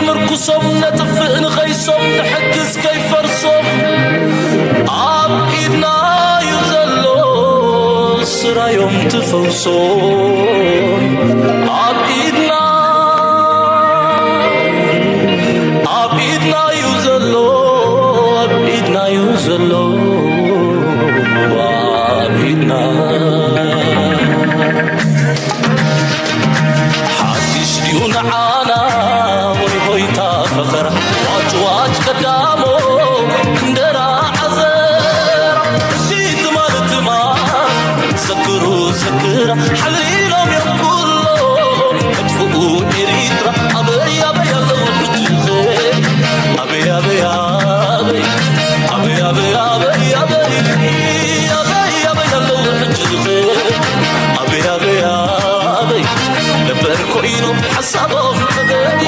ምርኩሶም ነጥፍእ ንኸይሶም ንሕግዝ ከይፈርሶም ኣብ ኢድና እዩ ዘሎ ስራዮም ትፈውሶም ኣብ ኢድና ኣብ ኢድና እዩ ዘሎ ኣብ ኢድና እዩ ዘሎ ኣብ ኢድና ሓድሽ ድዩ ንዓና ወይ ሆይታ ፈኸራ ዋጭዋጭ ቀዳሞ እንደራ ዓዘራ እቲ ትማል ትማል ዘክሩ ዘክራ ሓሊሎም እዮም ኩሎም መጥፍኡ ኤሪትራ ኣበይ ኣበይ ኣለዉ ሕጂ ኣበይ ኣበይ ኣበይ ኣበይ ኣበይ ኣበይ ኣበይ ኣበይ ኣበይ ኣለዉ ሕጂ ኣበይ ኣበይ ኣበይ ነበር ኮይኖም ሓሳቦም ተገዲ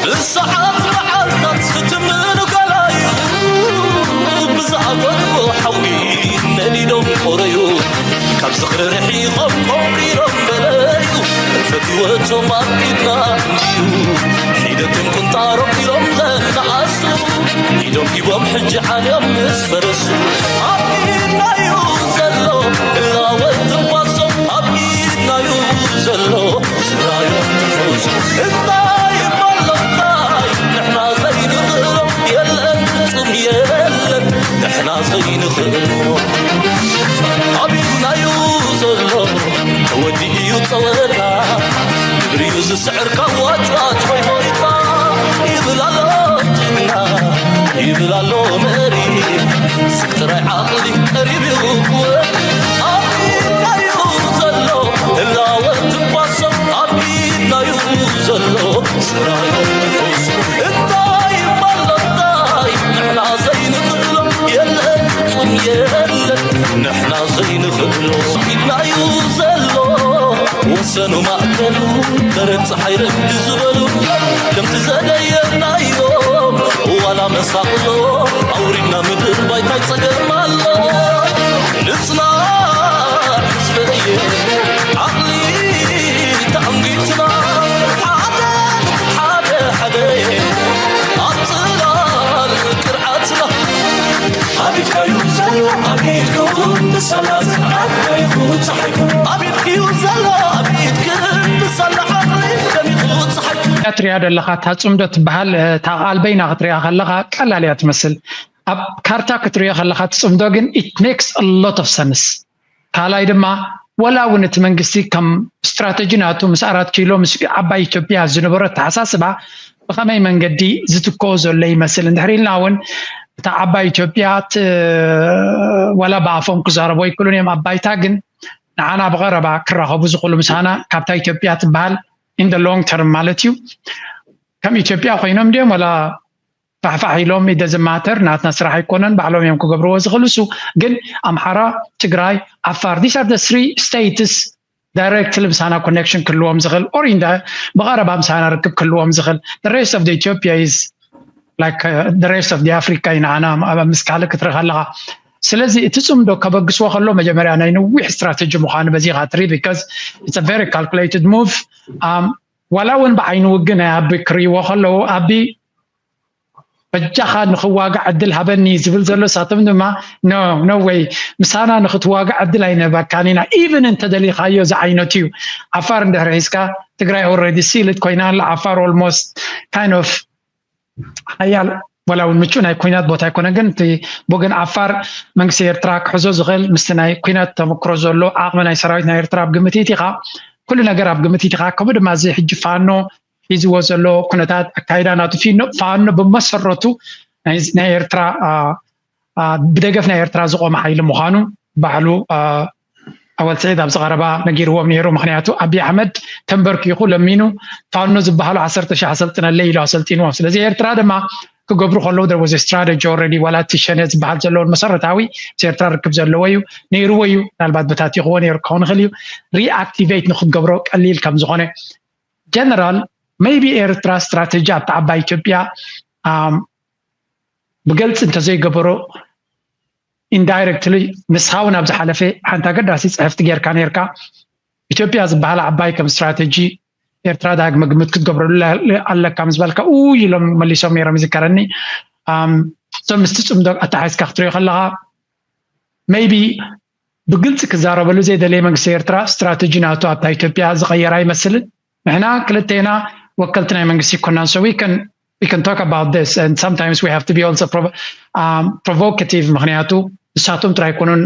ብሰዓት መዓልታት ክትምኑ ገላዩ ብዝኣፈትዎ ሓዊ ነዲዶም ቆረዩ ካብ ዝኽሪ ርሒቖም ቆንቂሮም በለዩ ፈትወቶም ኣብ ኢድና እንድዩ ሒደቶም ቁንጣሮም ኢሎም ዘነኣሱ ኢዶም ሂቦም ሕጂ ዓንዮም ምስ ፈረሱ ኣብ ኢድናዩ ዘሎ እላወት ትንፋሶም ኣብ ኢድናዩ ዘሎ ስራዮም ትፈውሱ እንታይ እሞ ኣሎ እንታይ ንሕና ዘይንኽእሎ የለን ፍጹም የለን ንሕና ዘይንኽእሎ ኣብ ኢድናዩ ዘሎ ተወዲኡ እዩ ጸወታ ግብሪዩ ዝስዕር ካብ ዋጭዋጭ ሆይ ሆይታ ይብል ኣሎ ጅግና ይብል ኣሎ መሪ ስብ ጥራይ ዓቕሊ ቀሪብ እዩ ክወዲ ኣብ ኢድናዩ ዘሎ ህላወ ትንፋሶም ኣብ ኢድናዩ ዘሎ ስራዮም ንፈውሱ እንታይ እሞ ኣሎ እንታይ ንሕና ዘይንኽእሎ የለን ፍጹም የለን ንሕና ዘይንኽእሎ ኢድናዩ ዘሎ ወሰኑ ማእከሉ ደረት ፀሓይ ረግዲ ዝበሉ ከምቲ ዘደየናዮም ዋላ መሳቕሎ ኣውሪድና ምድር ባይታይ ፀገም ኣሎ ንፅናዕ ህዝበየ ዓቕሊ ተኣንጊትና ሓደ ሓደ ሓደ ኣብ ፅላል ቅርዓትና ኣቢድካዩ ዘሎ ኣቢድኩም ብሰላ ዝዓበይኩ ፀሓይኩ ኣቢድክዩ ዘሎ ኣቢድክን ብሰላ ዓቕሊ ደሚቑ ፀሓይኩ እያ ትሪኣ ዘለኻ እታ ፅምዶ ትበሃል እታ ቃል በይና ክትሪኣ ከለኻ ቀላል እያ ትመስል ኣብ ካርታ ክትሪኦ ከለኻ እቲ ፅምዶ ግን it makes a lot of sense ካልኣይ ድማ ወላ እውን እቲ መንግስቲ ከም ስትራተጂ ናቱ ምስ ኣራት ኪሎ ምስ ዓባይ ኢትዮጵያ ዝነበሮ ኣተሓሳስባ ብኸመይ መንገዲ ዝትክኦ ዘሎ ይመስል እንድሕር ኢልና እውን እታ ዓባይ ኢትዮጵያ ወላ ብኣፎም ክዛረቦ ይክእሉን እዮም ኣብ ባይታ ግን ንዓና ብቐረባ ክራኸቡ ዝኽእሉ ምሳና ካብታ ኢትዮጵያ ትበሃል in the long term ማለት እዩ ከም ኢትዮጵያ ኮይኖም ድዮም ወላ ፋሕፋሕ ኢሎም it doesn't matter ናትና ስራሕ ኣይኮነን ባዕሎም እዮም ክገብርዎ ዝኽእሉ እሱ ግን ኣምሓራ ትግራይ ዓፋር these are the three states directly ምሳና connection ክህልዎም ዝኽእል or in the ብቐረባ ምሳና ርክብ ክህልዎም ዝኽእል the rest of the Ethiopia is like uh, the rest of the Africa እዩ ንዓና ኣብ ምስ ካልእ ክትርኢ ከለኻ ስለዚ እቲ ፅምዶ ከበግስዎ ከሎ መጀመርያ ናይ ነዊሕ ስትራተጂ ምዃኑ በዚኻ ትርኢ because it's a very calculated move um, ዋላ እውን ብዓይኒ ውግእ ናይ ኣቢ ክርእይዎ ከለዉ ኣቢ በጃኻ ንኽዋጋዕ ዕድል ሃበኒ ዝብል ዘሎ ሳቶም ድማ no no way ምሳና ንኽትዋጋዕ ዕድል ኣይንህበካን ኢና even እንተደሊኻዮ ዝዓይነቱ እዩ ዓፋር እንድሕር ሒዝካ ትግራይ already sealed ኮይና ኣላ ዓፋር almost kind of ሓያል ወላ እውን ምቹእ ናይ ኩናት ቦታ ኣይኮነ ግን እቲ ብወገን ዓፋር መንግስቲ ኤርትራ ክሕዞ ዝኽእል ምስቲ ናይ ኩናት ተመክሮ ዘሎ ዓቕሚ ናይ ሰራዊት ናይ ኤርትራ ኣብ ግምት ኢቲኻ ኩሉ ነገር ኣብ ግምት ኢቲኻ ከምኡ ድማ እዚ ሕጂ ፋኖ ሒዝዎ ዘሎ ኩነታት ኣካይዳ ናቱ ፊኖ ፋኖ ብመሰረቱ ናይ ኤርትራ ብደገፍ ናይ ኤርትራ ዝቆመ ሓይሊ ምዃኑ ባዕሉ ኣወል ስዒድ ኣብዚ ቀረባ ነጊርዎም ነይሩ ምክንያቱ ኣብይ ኣሕመድ ተንበርኪኹ ለሚኑ ፋኖ ዝበሃሉ ዓሰርተ ሺሕ ኣሰልጥነለይ ኢሉ ኣሰልጢንዎም ስለዚ ኤርትራ ድማ ክገብሩ ከለዉ there was a strategy already ዋላ እቲ ሸነ ዝበሃል ዘለውን መሰረታዊ ምስ ኤርትራ ርክብ ዘለዎ እዩ ነይርዎ እዩ ምናልባት በታቲኽዎ ነይሩ ክኸውን ይኽእል እዩ reactivate ንክትገብሮ ቀሊል ከም ዝኾነ general maybe ኤርትራ ስትራተጂ ኣብታ ዓባይ ኢትዮጵያ ብገልፂ እንተዘይገበሮ indirectly ንስኻ እውን ኣብ ዝሓለፈ ሓንቲ ኣገዳሲ ፅሕፍቲ ጌርካ ነርካ ኢትዮጵያ ዝበሃል ዓባይ ከም ስትራተጂ ኤርትራ ዳግመ ግምት ክትገብረሉ ኣለካ ምስ በልካ ኡ ኢሎም መሊሶም ነይሮም ይዝከረኒ። እም፣ እዞም ምስቲ ጽምዶ ኣተሓሒዝካ ክትሪኦ ከለኻ maybe ብግልፂ ክዛረበሉ ዘይደለየ መንግስቲ ኤርትራ ስትራተጂ ናቱ ኣብታ ኢትዮጵያ ዝቐየረ ኣይመስልን። ንሕና ክልቴና ወከልቲ ናይ መንግስቲ ይኮናን so we can we can talk about this and sometimes we have to be also provo- um, provocative ምክንያቱ ንሳቶም ጥራይ ኣይኮኑን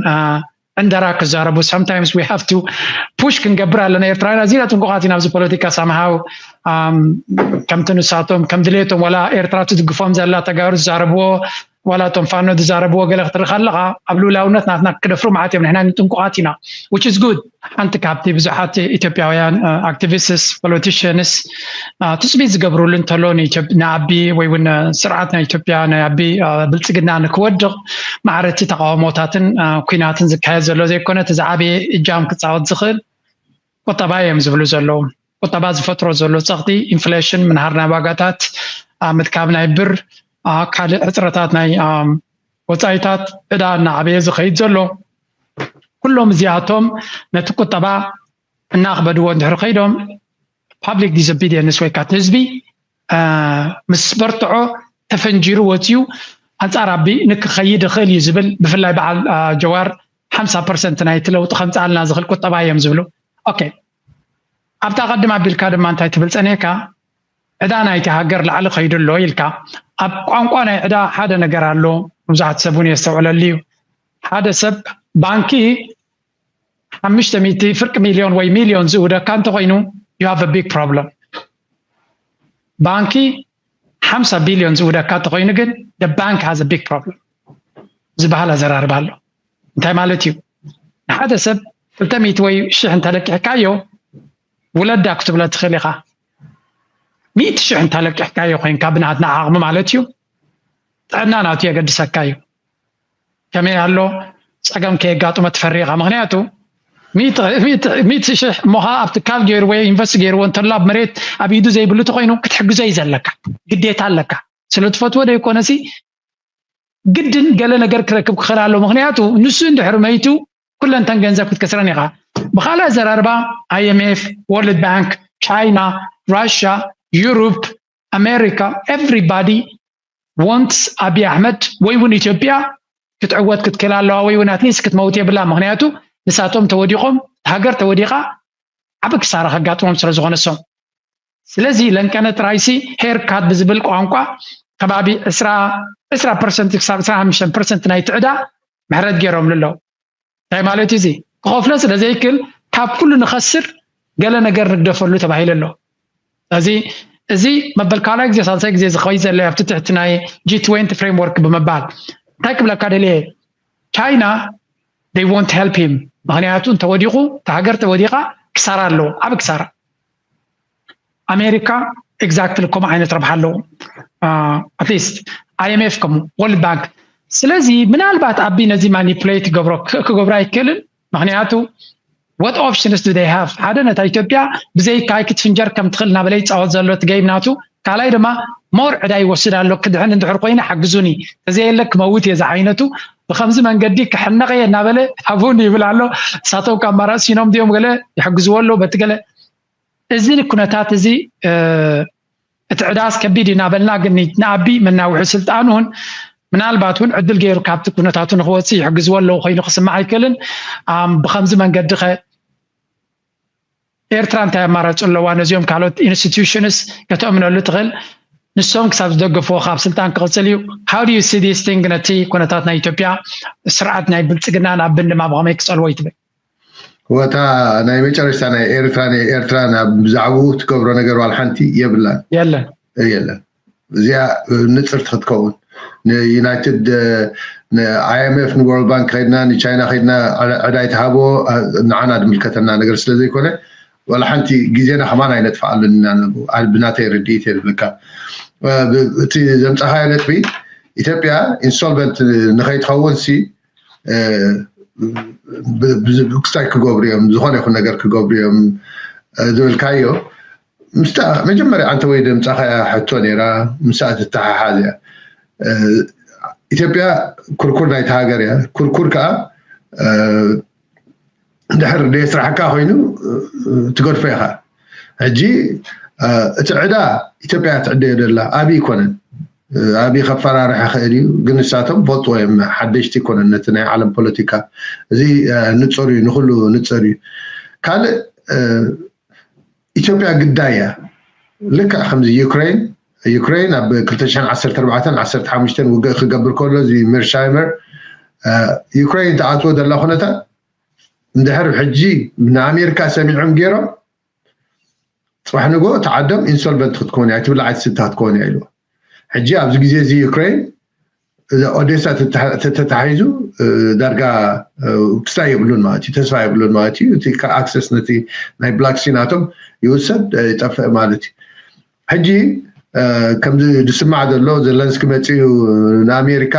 ዕንደራ ክዛረቡ sometimes we have to push ክንገብር ኣለና። ኤርትራውያን ኣዚና ጥንቁቓት ኢና ኣብዚ ፖለቲካ ሳምሃው ከምቲ ንሳቶም ከም ድሌቶም ዋላ ኤርትራ ትድግፎም ዘላ ተጋሩ ዝዛረብዎ ዋላ እቶም ፋኖ ዝዛረብዎ ገለ ክትርኢ ከለኻ ኣብ ልኡላውነት ናትና ክደፍሩ ማለት እዮም። ንሕና ጥንቁቓት ኢና which is good። ሓንቲ ካብቲ ብዙሓት ኢትዮጵያውያን activists politicians ትፅቢት ዝገብሩሉ እንተሎ ንኣቢ ወይ እውን ስርዓት ናይ ኢትዮጵያ ናይ ኣቢ ብልፅግና ንክወድቕ ማዕረቲ ተቃውሞታትን ኩናትን ዝካየድ ዘሎ ዘይኮነ እቲ ዝዓበየ እጃም ክፃወት ዝኽእል ቁጠባ እዮም ዝብሉ ዘለዉ። ቁጠባ ዝፈጥሮ ዘሎ ፀቕጢ ኢንፍሌሽን፣ ምንሃር ናይ ዋጋታት፣ ምድካብ ናይ ብር፣ ካልእ ሕፅረታት ናይ ወፃኢታት፣ ዕዳ እናዓበየ ዝኸይድ ዘሎ ኩሎም እዚኣቶም ነቲ ቁጠባ እናኽበድዎ እንድሕር ከይዶም public disobedience ወይ ከዓ ህዝቢ ምስ በርትዖ ተፈንጂሩ ወፅዩ ኣንፃር ኣቢ ንክኸይድ ይኽእል እዩ ዝብል ብፍላይ በዓል ጀዋር ሓምሳ ፐርሰንት ናይቲ ለውጢ ከምፅኣልና ዝኽእል ቁጠባ እዮም ዝብሉ። ኦኬ ኣብታ ቀድም ኣቢልካ ድማ እንታይ ትብል ፀኒሕካ ዕዳ ናይቲ ሃገር ላዕሊ ከይዱ ኣሎ ኢልካ ኣብ ቋንቋ ናይ ዕዳ ሓደ ነገር ኣሎ ብዙሓት ሰብ እውን የስተውዕለሉ እዩ ሓደ ሰብ ባንኪ ሓሙሽተ ሚእቲ ፍርቂ ሚልዮን ወይ ሚልዮን ዝእውደካ እንተኮይኑ you have a big problem ባንኪ ሓምሳ ቢልዮን ዝእውደካ እንተኮይኑ ግን the bank has a big problem ዝበሃል ኣዘራርባ ኣሎ እንታይ ማለት እዩ ንሓደ ሰብ ክልተ ሚእቲ ወይ ሽሕ እንተለቂሕካዮ ውለዳ ክትብሎ ትኽእል ኢኻ ሚእቲ ሽሕ እንተለቂሕካዮ ኮይንካ ብናትና ዓቕሚ ማለት እዩ ጥዕና ናቱ የገድሰካ እዩ ከመይ ኣሎ ፀገም ከየጋጥሞ ትፈሪ ኢኻ ምክንያቱ ሚእቲ ሽሕ እሞ ከዓ ኣብ ትካል ገይሩ ወይ ኢንቨስት ገይርዎ እንተሎ ኣብ መሬት ኣብ ኢዱ ዘይብሉ ተኮይኑ ክትሕግዞ እዩ ዘለካ ግዴታ ኣለካ ስለ ትፈትዎ ዶ ይኮነሲ ግድን ገለ ነገር ክረክብ ክኽእል ኣሎ ምክንያቱ ንሱ እንድሕር መይቱ ኩለንተን ገንዘብ ክትከስረን ኢኻ ብካልእ ኣዘራርባ IMF World Bank China Russia Europe America everybody wants ኣቢ ኣሕመድ ወይ እውን ኢትዮጵያ ክትዕወት ክትክእል ኣለዋ ወይ እውን ኣትሊስት ክትመውት የብላ ምክንያቱ ንሳቶም ተወዲቖም ሃገር ተወዲቓ ዓብ ክሳራ ከጋጥሞም ስለ ዝኾነ ሶም ስለዚ ለንቀነ ጥራይሲ ሄርካት ብዝብል ቋንቋ ከባቢ ዕስራ ፐርሰንት ክሳብ ዕስራ ሓሙሽተ ፐርሰንት ናይ ትዕዳ ምሕረት ገይሮምሉ ኣለዉ እንታይ ማለት እዚ ክኸፍሎ ስለ ዘይክል ካብ ኩሉ ንኸስር ገለ ነገር ንግደፈሉ ተባሂሉ ኣሎ እዚ እዚ መበል ካልኣይ ግዜ ሳልሳይ ግዜ ዝኸይ ዘሎ ኣብቲ ትሕቲ ናይ G twenty framework ብምባል እንታይ ክብለካ ደልየ ቻይና they won't help him ምክንያቱ እንተወዲቑ እታ ሃገር ተወዲቓ ክሳራ ኣለዎ ዓብ ክሳራ ኣሜሪካ exactly ከምኡ ዓይነት ረብሓ ኣለዎ at least IMF ከምኡ World Bank ስለዚ ምናልባት ኣቢ ነዚ manipulate ክገብሮ ኣይክእልን ምክንያቱ what options do they have ሓደ ነታ ኢትዮጵያ ብዘይካ ክትፍንጀር ከም ትኽእል እናበለ ይፃወት ዘሎ እቲ game ናቱ ካልኣይ ድማ more ዕዳ ይወስድ ኣሎ ክድሕን እንድሕር ኮይነ ሓግዙኒ ተዘየለ ክመውት እየ ዝዓይነቱ ብከምዚ መንገዲ ክሕነቕ እየ እናበለ ሃቡኒ ይብል ኣሎ እሳቶም ካብ ኣማራፂ ሲኖም ድዮም ገለ ይሕግዝዎ ኣሎ በቲ ገለ እዚ ኩነታት እዚ እቲ ዕዳስ ከቢድ እዩ እናበልና ግን ንኣቢ መናውሒ ስልጣኑን ምናልባት እውን ዕድል ገይሩ ካብቲ ኩነታቱ ንክወፅእ ይሕግዝዎ ኣለዉ ኮይኑ ክስማዕ ኣይክእልን ብከምዚ መንገዲ ከ ኤርትራ እንታይ ኣማራፂ ኣለዋ ነዚኦም ካልኦት institutions ከተእምነሉ ትኽእል ንሶም ክሳብ ዝደገፍዎ ካብ ስልጣን ክቕፅል እዩ how do you see this thing ነቲ ኩነታት ናይ ኢትዮጵያ ስርዓት ናይ ብልፅግና ናብ ብን ድማ ብኸመይ ክፀልዎ ይትብል ወታ ናይ መጨረሽታ ናይ ኤርትራ ናይ ኤርትራ ናብ ብዛዕባኡ ትገብሮ ነገር ዋላ ሓንቲ የብላን የለን የለን እዚኣ ንፅርቲ ክትከውን ንዩናይትድ ንኣይምኤፍ ንወርልድ ባንክ ከድና ንቻይና ከድና ዕዳይ ተሃቦ ንዓና ዝምልከተና ነገር ስለ ዘይኮነ ዋላ ሓንቲ ግዜና ከማን ኣይነጥፍኣሉን ኢና ብናተይ ርድኢት እየ ዝብለካ እቲ ዘምፃኻዮ ነጥቢ ኢትዮጵያ ኢንሶልቨንት ንኸይትኸውን ሲ ክስታይ ክገብሩ እዮም ዝኾነ ይኹን ነገር ክገብሩ እዮም ዝብልካዮ ምስታ መጀመርያ ኣንተ ወይ ደምፃኻ ሕቶ ነይራ ምሳ ትተሓሓዝ እያ ኢትዮጵያ ኩርኩር ናይቲ ሃገር እያ ኩርኩር ከዓ ድሕር ደየስራሕካ ኮይኑ ትገድፎ ኢኻ ሕጂ እቲ ዕዳ ኢትዮጵያ ትዕደዮ ደላ ኣብይ ይኮነን። ኣብይ ከፈራርሕ ይኽእል እዩ፣ ግን ንሳቶም ፈልጥዎ እዮም፣ ሓደሽቲ ይኮነን ነቲ ናይ ዓለም ፖለቲካ። እዚ ንፁር እዩ፣ ንኩሉ ንፁር እዩ። ካልእ ኢትዮጵያ ግዳይ እያ። ልክዕ ከምዚ ዩክሬን ዩክሬን ኣብ ክልተ ሽሕን ዓሰርተ ኣርባዕተን ዓሰርተ ሓሙሽተን ውግእ ክገብር ከሎ፣ እዚ ሜርሻይመር ዩክሬን ትኣትዎ ዘላ ኩነታት እንድሕር ሕጂ ንኣሜሪካ ሰሚዖም ገይሮም፣ ፅባሕ ንጎ ተዓዶም ኢንሶልቨንት ክትኮን እያ፣ ትብላዕ ትስተ ክትኮን እያ ኢሉ። ሕጂ ኣብዚ ግዜ እዚ ዩክሬን ኦዴሳ ተታሒዙ ዳርጋ ክስታይ የብሉን ማለት እዩ፣ ተስፋ የብሉን ማለት እዩ። እቲ ኣክሰስ ነቲ ናይ ብላክ ሲ ናቶም ይውሰድ፣ ይጠፍእ ማለት እዩ። ሕጂ ከምዚ ዝስማዕ ዘሎ፣ ዘለንስኪ መፅኡ ንኣሜሪካ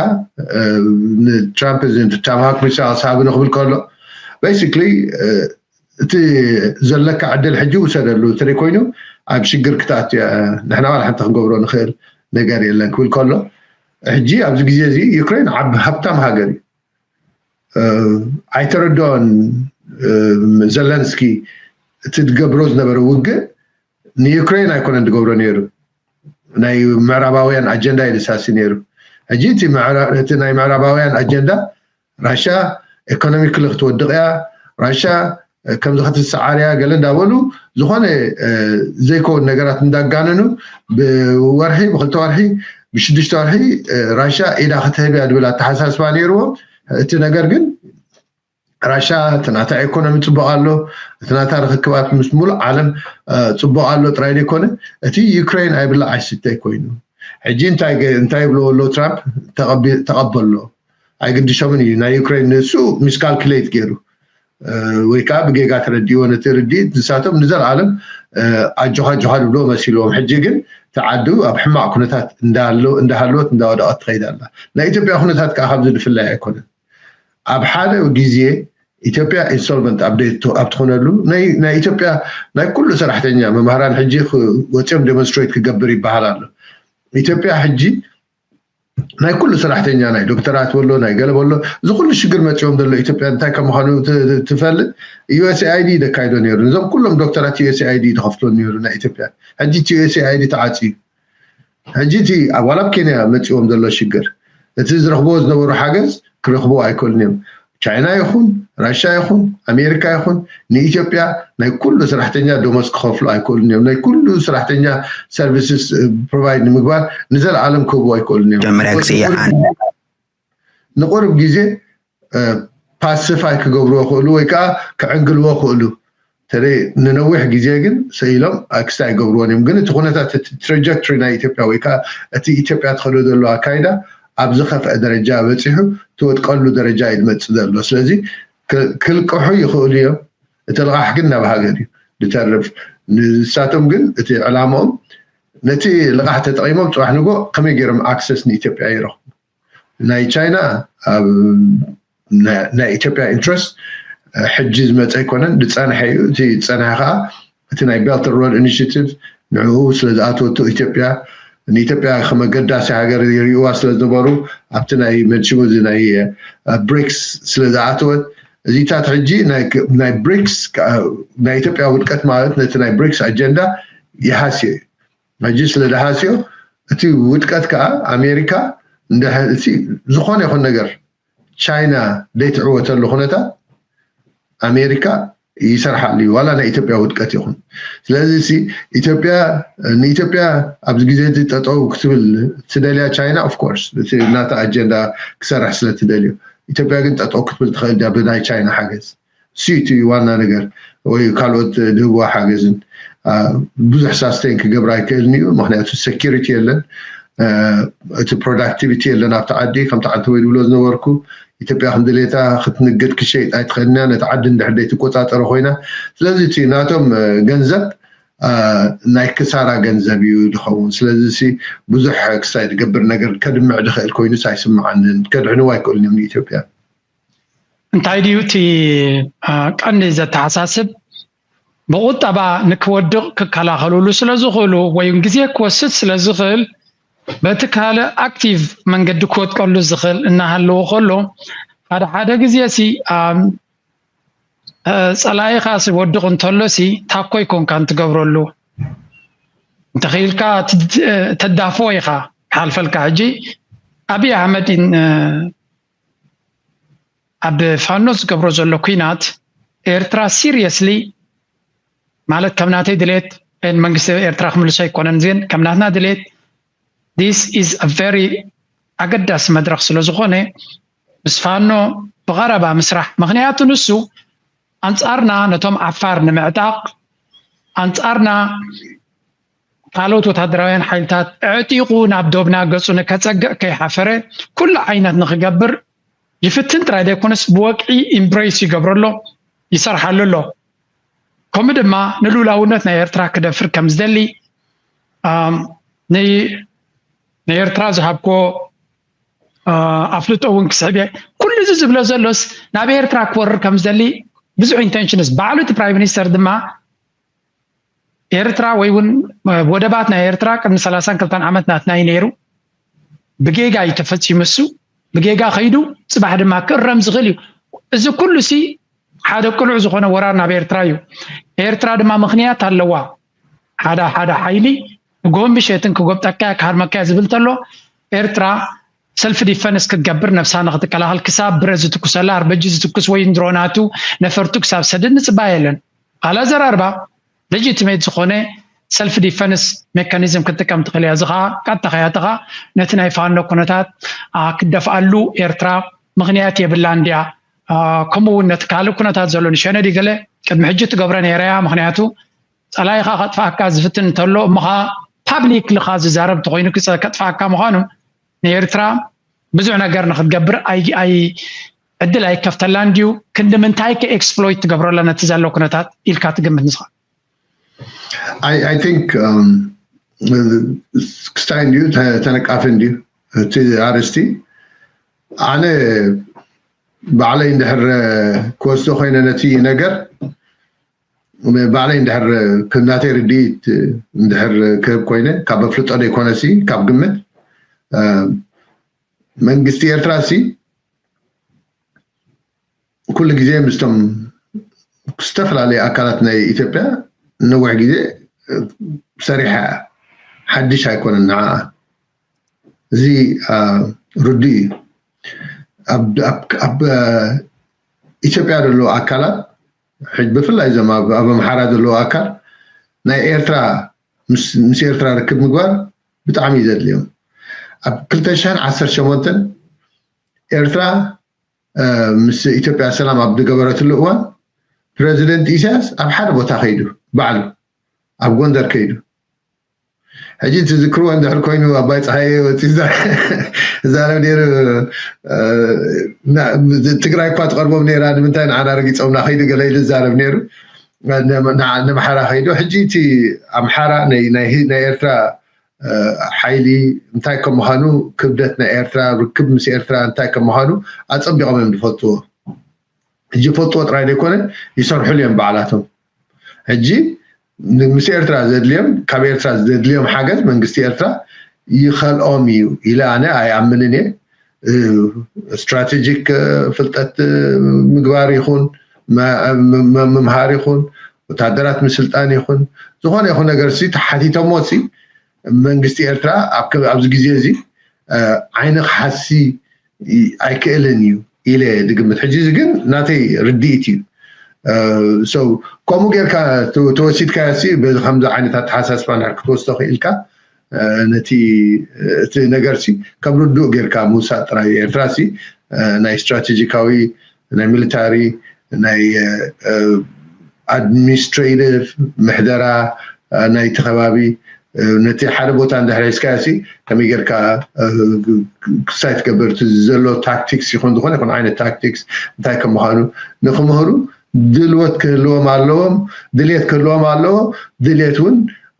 ንትራምፕ ታማሃውክ ሚሳይል ሃብኒ ክብል ከሎ፣ ቤሲክሊ እቲ ዘለካ ዕድል ሕጂ ውሰደሉ፣ እንተደይ ኮይኑ ኣብ ሽግር ክትኣቱ እያ፣ ንሕና ዋላ ሓንቲ ክንገብሮ ንኽእል ነገር የለን ክብል ከሎ፣ ሕጂ ኣብዚ ግዜ እዚ ዩክሬን ዓብ ሃብታም ሃገር እዩ። ኣይተረድኦን ዘለንስኪ፣ እቲ ዝገብሮ ዝነበረ ውግእ ንዩክሬን ኣይኮነን ዝገብሮ ነይሩ፣ ናይ ምዕራባውያን ኣጀንዳ እዩ ደሳሲ ነይሩ። ሕጂ እቲ ናይ ምዕራባውያን ኣጀንዳ ራሻ ኢኮኖሚክሊ ክትወድቕ እያ፣ ራሻ ከምዚ ክትሰዓር እያ ገለ እንዳበሉ ዝኾነ ዘይከውን ነገራት እንዳጋነኑ፣ ብወርሒ ብክልተ ወርሒ ብሽዱሽተ ወርሒ ራሻ ኢዳ ክትህብ እያ ዝብል ኣተሓሳስባ ነይርዎም። እቲ ነገር ግን ራሻ እቲ ናታ ኢኮኖሚ ፅቡቅ ኣሎ፣ እቲ ናታ ርክክባት ምስ ሙሉእ ዓለም ፅቡቅ ኣሎ ጥራይ ዘይኮነ፣ እቲ ዩክሬን ኣይብላዕ ኣይስተ ኮይኑ። ሕጂ እንታይ ብልዎ ኣሎ ትራምፕ? ተቐበሎ፣ ኣይግድሾምን እዩ። ናይ ዩክሬን ንሱ ሚስካልኩሌት ገይሩ ወይ ከዓ ብጌጋ ተረዲዎ ነቲ ርድኢት፣ ንሳቶም ንዘለኣለም ኣጆኻ ኣጆኻ ዝብልዎ መሲልዎም። ሕጂ ግን እቲ ዓዱ ኣብ ሕማቕ ኩነታት እንዳሃለወት እንዳወደቐት ትኸይድ ኣላ። ናይ ኢትዮጵያ ኩነታት ከዓ ካብዚ ዝፍላይ ኣይኮነን። ኣብ ሓደ ግዜ ኢትዮጵያ ኢንሶልቨንት ኣብ ትኾነሉ፣ ናይ ኢትዮጵያ ናይ ኩሉ ሰራሕተኛ፣ መምህራን ሕጂ ወፂኦም ዴሞንስትሬት ክገብር ይበሃል ኣሎ። ኢትዮጵያ ሕጂ ናይ ኩሉ ሰራሕተኛ፣ ናይ ዶክተራት በሎ ናይ ገለ በሎ፣ እዚ ኩሉ ሽግር መፂኦም ዘሎ ኢትዮጵያ እንታይ ከም ምዃኑ ትፈልጥ? ዩኤስኤኣይዲ ደካይዶ ነይሩ፣ ነዞም ኩሎም ዶክተራት ዩኤስኤኣይዲ ዝኸፍሎ ነይሩ ናይ ኢትዮጵያ። ሕጂ እቲ ዩኤስኤኣይዲ ተዓፅዩ። ሕጂ እቲ ዋላ ኣብ ኬንያ መፂዎም ዘሎ ሽግር፣ እቲ ዝረኽብዎ ዝነበሩ ሓገዝ ክረኽብዎ ኣይክእሉን እዮም። ቻይና ይኹን ራሻ ይኹን ኣሜሪካ ይኹን ንኢትዮጵያ ናይ ኩሉ ሰራሕተኛ ደሞዝ ክኸፍሉ ኣይክእሉን እዮም። ናይ ኩሉ ሰራሕተኛ ሰርቪስስ ፕሮቫይድ ንምግባር ንዘለኣለም ክህብዎ ኣይክእሉን እዮም። መጀመርያ ግዜ ይዓን ንቁርብ ግዜ ፓሲፋይ ክገብርዎ ክእሉ ወይ ከዓ ክዕንግልዎ ክእሉ፣ ተለይ ንነዊሕ ግዜ ግን ሰኢሎም ኣክስታይ ይገብርዎን እዮም። ግን እቲ ኩነታት፣ እቲ ትራጀክቶሪ ናይ ኢትዮጵያ ወይ ከዓ እቲ ኢትዮጵያ ትኸዶ ዘሎ ኣካይዳ ኣብ ዝኸፍአ ደረጃ በፂሑ፣ ትወድቀሉ ደረጃ እዩ ዝመፅእ ዘሎ። ስለዚ ክልቅሑ ይኽእሉ እዮም። እቲ ልቓሕ ግን ናብ ሃገር እዩ ዝተርፍ። ንሳቶም ግን እቲ ዕላምኦም ነቲ ልቓሕ ተጠቒሞም ፅባሕ ንጎ ከመይ ገይሮም ኣክሰስ ንኢትዮጵያ ይረኽቡ? ናይ ቻይና ኣብ ናይ ኢትዮጵያ ኢንትረስት ሕጂ ዝመፀ ኣይኮነን፣ ዝፀንሐ እዩ። እቲ ዝፀንሐ ከዓ እቲ ናይ ቤልት ሮድ ኢኒሽቲቭ ንዕኡ ስለ ዝኣተወቶ ኢትዮጵያ ንኢትዮጵያ ከም ኣገዳሲ ሃገር ይሪእዋ ስለ ዝነበሩ ኣብቲ ናይ መድሽሙ እዚ ናይ ብሪክስ ስለ ዝኣተወት እዚታት ሕጂ ናይ ብሪክስ ናይ ኢትዮጵያ ውድቀት ማለት ነቲ ናይ ብሪክስ ኣጀንዳ ይሃስዮ እዩ። ሕጂ ስለ ዝሃስዮ እቲ ውድቀት ከዓ ኣሜሪካ ዝኾነ ይኹን ነገር ቻይና ዘይትዕወተሉ ኩነታት ኣሜሪካ ይሰርሓሉ እዩ፣ ዋላ ናይ ኢትዮጵያ ውድቀት ይኹን። ስለዚ ኢትዮጵያ ንኢትዮጵያ ኣብዚ ግዜ እዚ ጠጠው ክትብል ትደልያ ቻይና፣ ኦፍኮርስ እቲ ናታ ኣጀንዳ ክሰርሕ ስለ ትደልዮ። ኢትዮጵያ ግን ጠጠው ክትብል ትኽእል ድያ ብናይ ቻይና ሓገዝ? እሱ እቲ ዋና ነገር፣ ወይ ካልኦት ዝህብዋ ሓገዝን ብዙሕ ሳስቴን ክገብር ኣይክእልን እዩ። ምክንያቱ ሴኪሪቲ የለን። እቲ ፕሮዳክቲቪቲ የለን ኣብቲ ዓዲ። ከምቲ ዓንተ ወይ ዝብሎ ዝነበርኩ፣ ኢትዮጵያ ክንድሌታ ክትንግድ ክሸይጥ ኣይትኽእልን እያ፣ ነቲ ዓዲ እንድሕር ዘይትቆፃፀሮ ኮይና። ስለዚ እቲ ናቶም ገንዘብ ናይ ክሳራ ገንዘብ እዩ ዝኸውን። ስለዚ ብዙሕ ክሳይ ዝገብር ነገር ከድምዕ ዝኽእል ኮይኑስ ኣይስምዓንን። ከድሕንዋ ኣይክእሉን እዮም ንኢትዮጵያ። እንታይ ድዩ እቲ ቀንዲ ዘተሓሳስብ? ብቁጠባ ንክወድቕ ክከላኸልሉ ስለ ዝኽእሉ ወይ ግዜ ክወስድ ስለ ዝኽእል፣ በቲ ካልእ ኣክቲቭ መንገዲ ክወድቀሉ ዝኽእል እናሃለወ ከሎ፣ ሓደ ሓደ ግዜ ሲ ጸላኢኻ ወድቕ እንተሎሲ ታኮ ይኮንካ እንትገብረሉ፣ እንተኽኢልካ ተዳፍኦ ኢኻ ክሓልፈልካ። ሕጂ ኣብይ ኣሕመድ ኣብ ፋኖ ዝገብሮ ዘሎ ኩናት ኤርትራ ሲሪየስሊ፣ ማለት ከም ናተይ ድሌት መንግስቲ ኤርትራ ክምልሶ ኣይኮነን፣ ግን ከም ናትና ድሌት this is a very ኣገዳሲ መድረኽ ስለ ዝኾነ ምስ ፋኖ ብቐረባ ምስራሕ። ምኽንያቱ ንሱ ኣንጻርና ነቶም ዓፋር ንምዕጣቕ፣ ኣንጻርና ካልኦት ወታደራውያን ሓይልታት ኣዕጢቑ ናብ ዶብና ገጹ ንከጸግዕ ከይሓፈረ ኩሉ ዓይነት ንኽገብር ይፍትን ጥራይ ዘይኮነስ ብወግዒ ኢምብሬስ ይገብረሎ፣ ይሰርሓሉ ኣሎ። ከምኡ ድማ ንልኡላውነት ናይ ኤርትራ ክደፍር ከም ዝደሊ ንኤርትራ ዝሃብኮ ኣፍልጦ እውን ክስዕብ እየ። ኩሉ እዚ ዝብሎ ዘሎስ ናብ ኤርትራ ክወርር ከም ዝደሊ ብዙሕ ኢንቴንሽንስ ባዕሉ እቲ ፕራይም ሚኒስተር ድማ ኤርትራ ወይ እውን ወደባት ናይ ኤርትራ ቅድሚ ሰላሳን ክልተን ዓመት ናትና እዩ ነይሩ። ብጌጋ እዩ ተፈጺሙ፣ እሱ ብጌጋ ከይዱ ጽባሕ ድማ ክእረም ዝኽእል እዩ። እዚ ኩሉ ሲ ሓደ ቅሉዕ ዝኾነ ወራር ናብ ኤርትራ እዩ። ኤርትራ ድማ ምኽንያት ኣለዋ። ሓደ ሓደ ሓይሊ ንጎሆን ብሸትን ክጎብጠካ ክሃርመካ ዝብል ተሎ ኤርትራ ሰልፍ ዲፈንስ ክትገብር ነብሳ ንክትከላኸል ክሳብ ብረት ዝትኩሰላ ኣርበጂ ዝትኩስ ወይ ድሮናቱ ነፈርቱ ክሳብ ሰድድ ንጽባ የለን። ካላ ዘራርባ ሌጂቲሜት ዝኾነ ሰልፍ ዲፈንስ ሜካኒዝም ክትጥቀም ትኽእል እያ። እዚ ከዓ ቀጥታ ከያትኻ ነቲ ናይ ፋኖ ኩነታት ክትደፍኣሉ ኤርትራ ምኽንያት የብላ እንዲያ። ከምኡ እውን ነቲ ካልእ ኩነታት ዘሎ ንሸነዲ ገለ ቅድሚ ሕጂ ትገብረ ነይረ እያ። ምኽንያቱ ጸላኢኻ ከጥፍኣካ ዝፍትን እንተሎ እሞኻ ፓብሊክ ልኻ ዝዛረብ ተኾይኑ ከጥፍኣካ ምዃኑ ንኤርትራ ብዙሕ ነገር ንክትገብር ኣይ ዕድል ኣይከፍተላን ድዩ? ክንዲ ምንታይ ከ ኤክስፕሎይት ትገብረላ ነቲ ዘሎ ኩነታት ኢልካ ትግምት ንስኻ? I think ክስታይ እንድዩ ተነቃፊ እንድዩ እቲ ኣርስቲ። ኣነ ባዕለይ እንድሕር ክወስዶ ኮይነ ነቲ ነገር ባዕለይ እንድሕር ከም ናተይ ርድኢት እንድሕር ክህብ ኮይነ ካብ ኣፍልጦ ዘይኮነሲ ካብ ግምት መንግስቲ ኤርትራ ሲ ኩሉ ግዜ ምስቶም ዝተፈላለዩ ኣካላት ናይ ኢትዮጵያ ነዊሕ ግዜ ሰሪሓ ሓድሽ ኣይኮነን ንዓ እዚ ርዱ እዩ ኣብ ኢትዮጵያ ዘለዉ ኣካላት ብፍላይ እዞም ኣብ ኣምሓራ ዘለዉ ኣካል ናይ ኤርትራ ምስ ኤርትራ ርክብ ምግባር ብጣዕሚ እዩ ዘድልዮም ኣብ ክልተ ሽሕን ዓሰርተ ሸሞንተን ኤርትራ ምስ ኢትዮጵያ ሰላም ኣብ ዝገበረትሉ እዋን ፕረዚደንት ኢሳያስ ኣብ ሓደ ቦታ ከይዱ ባዕሉ ኣብ ጎንደር ከይዱ ሕጂ ትዝክርዎ እንድሕር ኮይኑ ኣባይ ፀሃየ ወፂ ዛረብ ነይሩ ትግራይ እኳ ትቐርቦም ነይራ ንምንታይ ንዓና ረጊፆምና ከይዱ ገለ ኢሉ ዛረብ ነይሩ ንምሓራ ከይዱ ሕጂ እቲ ኣምሓራ ናይ ኤርትራ ሓይሊ እንታይ ከም ምዃኑ ክብደት ናይ ኤርትራ ርክብ ምስ ኤርትራ እንታይ ከም ምዃኑ ኣፀቢቖም እዮም ዝፈልጥዎ ሕጂ ፈልጥዎ ጥራይ ዘይኮነ ይሰርሕሉ እዮም ባዕላቶም ሕጂ ምስ ኤርትራ ዘድልዮም ካብ ኤርትራ ዘድልዮም ሓገዝ መንግስቲ ኤርትራ ይኸልኦም እዩ ኢለ ኣነ ኣይኣምንን እየ ስትራቴጂክ ፍልጠት ምግባር ይኹን ምምሃር ይኹን ወታደራት ምስልጣን ይኹን ዝኾነ ይኹን ነገር ሲ ተሓቲቶሞ ሲ መንግስቲ ኤርትራ ኣብዚ ግዜ እዚ ዓይኒ ክሓሲ ኣይክእልን እዩ ኢለ ዝግምት ሕጂ እዚ ግን ናተይ ርድኢት እዩ ሰው ከምኡ ጌርካ ተወሲድካዮ ሲ በዚ ከምዚ ዓይነት ኣተሓሳስባ ንድሕር ክትወስዶ ክኢልካ ነቲ እቲ ነገር ሲ ከም ርዱእ ጌርካ ምውሳድ ጥራይ ኤርትራ ሲ ናይ ስትራቴጂካዊ ናይ ሚሊታሪ ናይ ኣድሚኒስትሬቲቭ ምሕደራ ናይቲ ከባቢ ነቲ ሓደ ቦታ እንድሕር ሒዝካዮ ሲ ከመይ ጌርካ ክሳይ ትገብር እቲ ዘሎ ታክቲክስ ይኹን ዝኾነ ይኹን ዓይነት ታክቲክስ እንታይ ከም ምዃኑ ንክምህሩ ድልወት ክህልዎም ኣለዎም ድልየት ክህልዎም ኣለዎ ድልየት እውን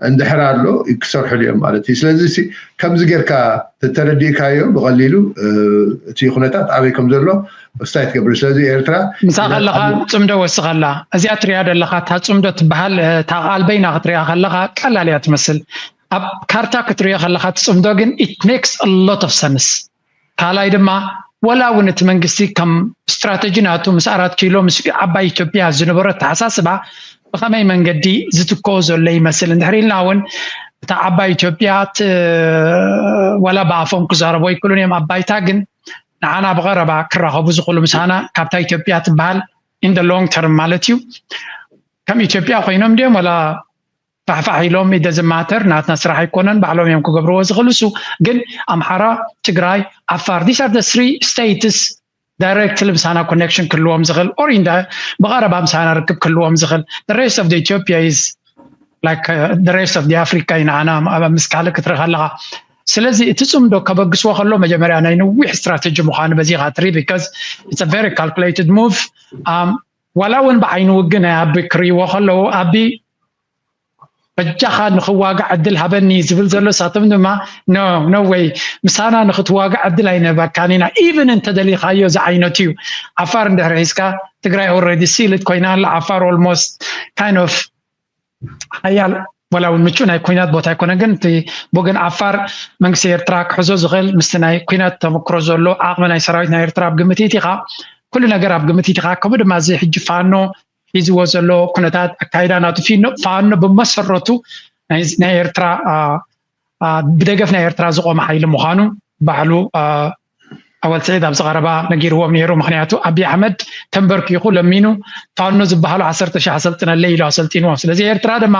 እንድሕር ኣሎ ክሰርሕሉ እዮም ማለት እዩ ስለዚ ሲ ከምዚ ጌርካ ተተረዲእካዮ ብቐሊሉ እቲ ኩነታት ኣበይ ከም ዘሎ ክስታይ ትገብር ስለዚ ኤርትራ ምሳ ከለኻ ፅምዶ ወስኸላ እዚኣ ትሪያ ዘለኻ እታ ፅምዶ ትበሃል እታ ቃል በይና ክትሪኣ ከለኻ ቀላል እያ ትመስል ኣብ ካርታ ክትሪኦ ከለኻ እቲ ፅምዶ ግን it makes a lot of sense ካልኣይ ድማ ወላ እውን እቲ መንግስቲ ከም ስትራተጂ ናቱ ምስ ኣራት ኪሎ ምስ ዓባይ ኢትዮጵያ ዝነበሮ ኣተሓሳስባ ብኸመይ መንገዲ ዝትከኦ ዘሎ ይመስል እንድሕር ኢልና እውን እታ ዓባይ ኢትዮጵያ ት- ወላ ብኣፎም ክዛረቡ ኣይክእሉን እዮም ኣብ ባይታ ግን ንዓና ብቐረባ ክራኸቡ ዝኽእሉ ምሳና ካብታ ኢትዮጵያ ትበሃል in the long term ማለት እዩ ከም ኢትዮጵያ ኮይኖም ድዮም ወላ ፋሕፋሕ ኢሎም it doesn't matter ናትና ስራሕ ኣይኮነን ባዕሎም እዮም ክገብርዎ ዝኽእሉ እሱ ግን ኣምሓራ ትግራይ ዓፋር these are the three states directly ምሳና connection ክህልዎም ዝኽእል or in the ብቐረባ ምሳና ርክብ ክህልዎም ዝኽእል the rest of the Ethiopia is like uh, the rest of the Africa ንዓና ኣብ ምስ ካልእ ክትርኢ ከለኻ ስለዚ እቲ ፅምዶ ከበግስዎ ከሎ መጀመርያ ናይ ነዊሕ ስትራተጂ ምዃኑ በዚ ኢኻ ትርኢ because it's a very calculated move um, ዋላ እውን ብዓይኒ ውግእ ናይ ኣቢ ክርእይዎ ከለዉ ኣቢ በጃኻ ንኽዋጋዕ ዕድል ሃበኒ ዝብል ዘሎ ሳቶም ድማ no no way ምሳና ንኽትዋጋዕ ዕድል ኣይንህበካን ኢና even እንተደሊኻዮ ዝዓይነቱ እዩ ዓፋር እንድሕር ሒዝካ ትግራይ already sealed ኮይና ኣላ ዓፋር almost kind of ሓያል ወላ እውን ምቹእ ናይ ኩናት ቦታ ኣይኮነ ግን እቲ ብወገን ዓፋር መንግስቲ ኤርትራ ክሕዞ ዝኽእል ምስቲ ናይ ኩናት ተመክሮ ዘሎ ዓቕሚ ናይ ሰራዊት ናይ ኤርትራ ኣብ ግምት ኢኻ ኩሉ ነገር ኣብ ግምት ኢኻ ከምኡ ድማ እዚ ሕጂ ፋኖ ሒዝዎ ዘሎ ኩነታት ኣካይዳ ናቱ ፊኖ ፋኖ ብመሰረቱ ናይ ናይ ኤርትራ አ፣ አ፣ ብደገፍ ናይ ኤርትራ ዝቆመ ሓይሊ ምዃኑ ባዕሉ አ፣ ኣወል ስዒድ ኣብዚ ቀረባ ነጊርዎም ነይሩ ምክንያቱ ኣብይ ኣሕመድ ተንበርኪኹ ለሚኑ ፋኖ ዝበሃሉ ዓሰርተ ሺሕ ኣሰልጥነለይ ኢሉ ኣሰልጢንዎም ስለዚ ኤርትራ ድማ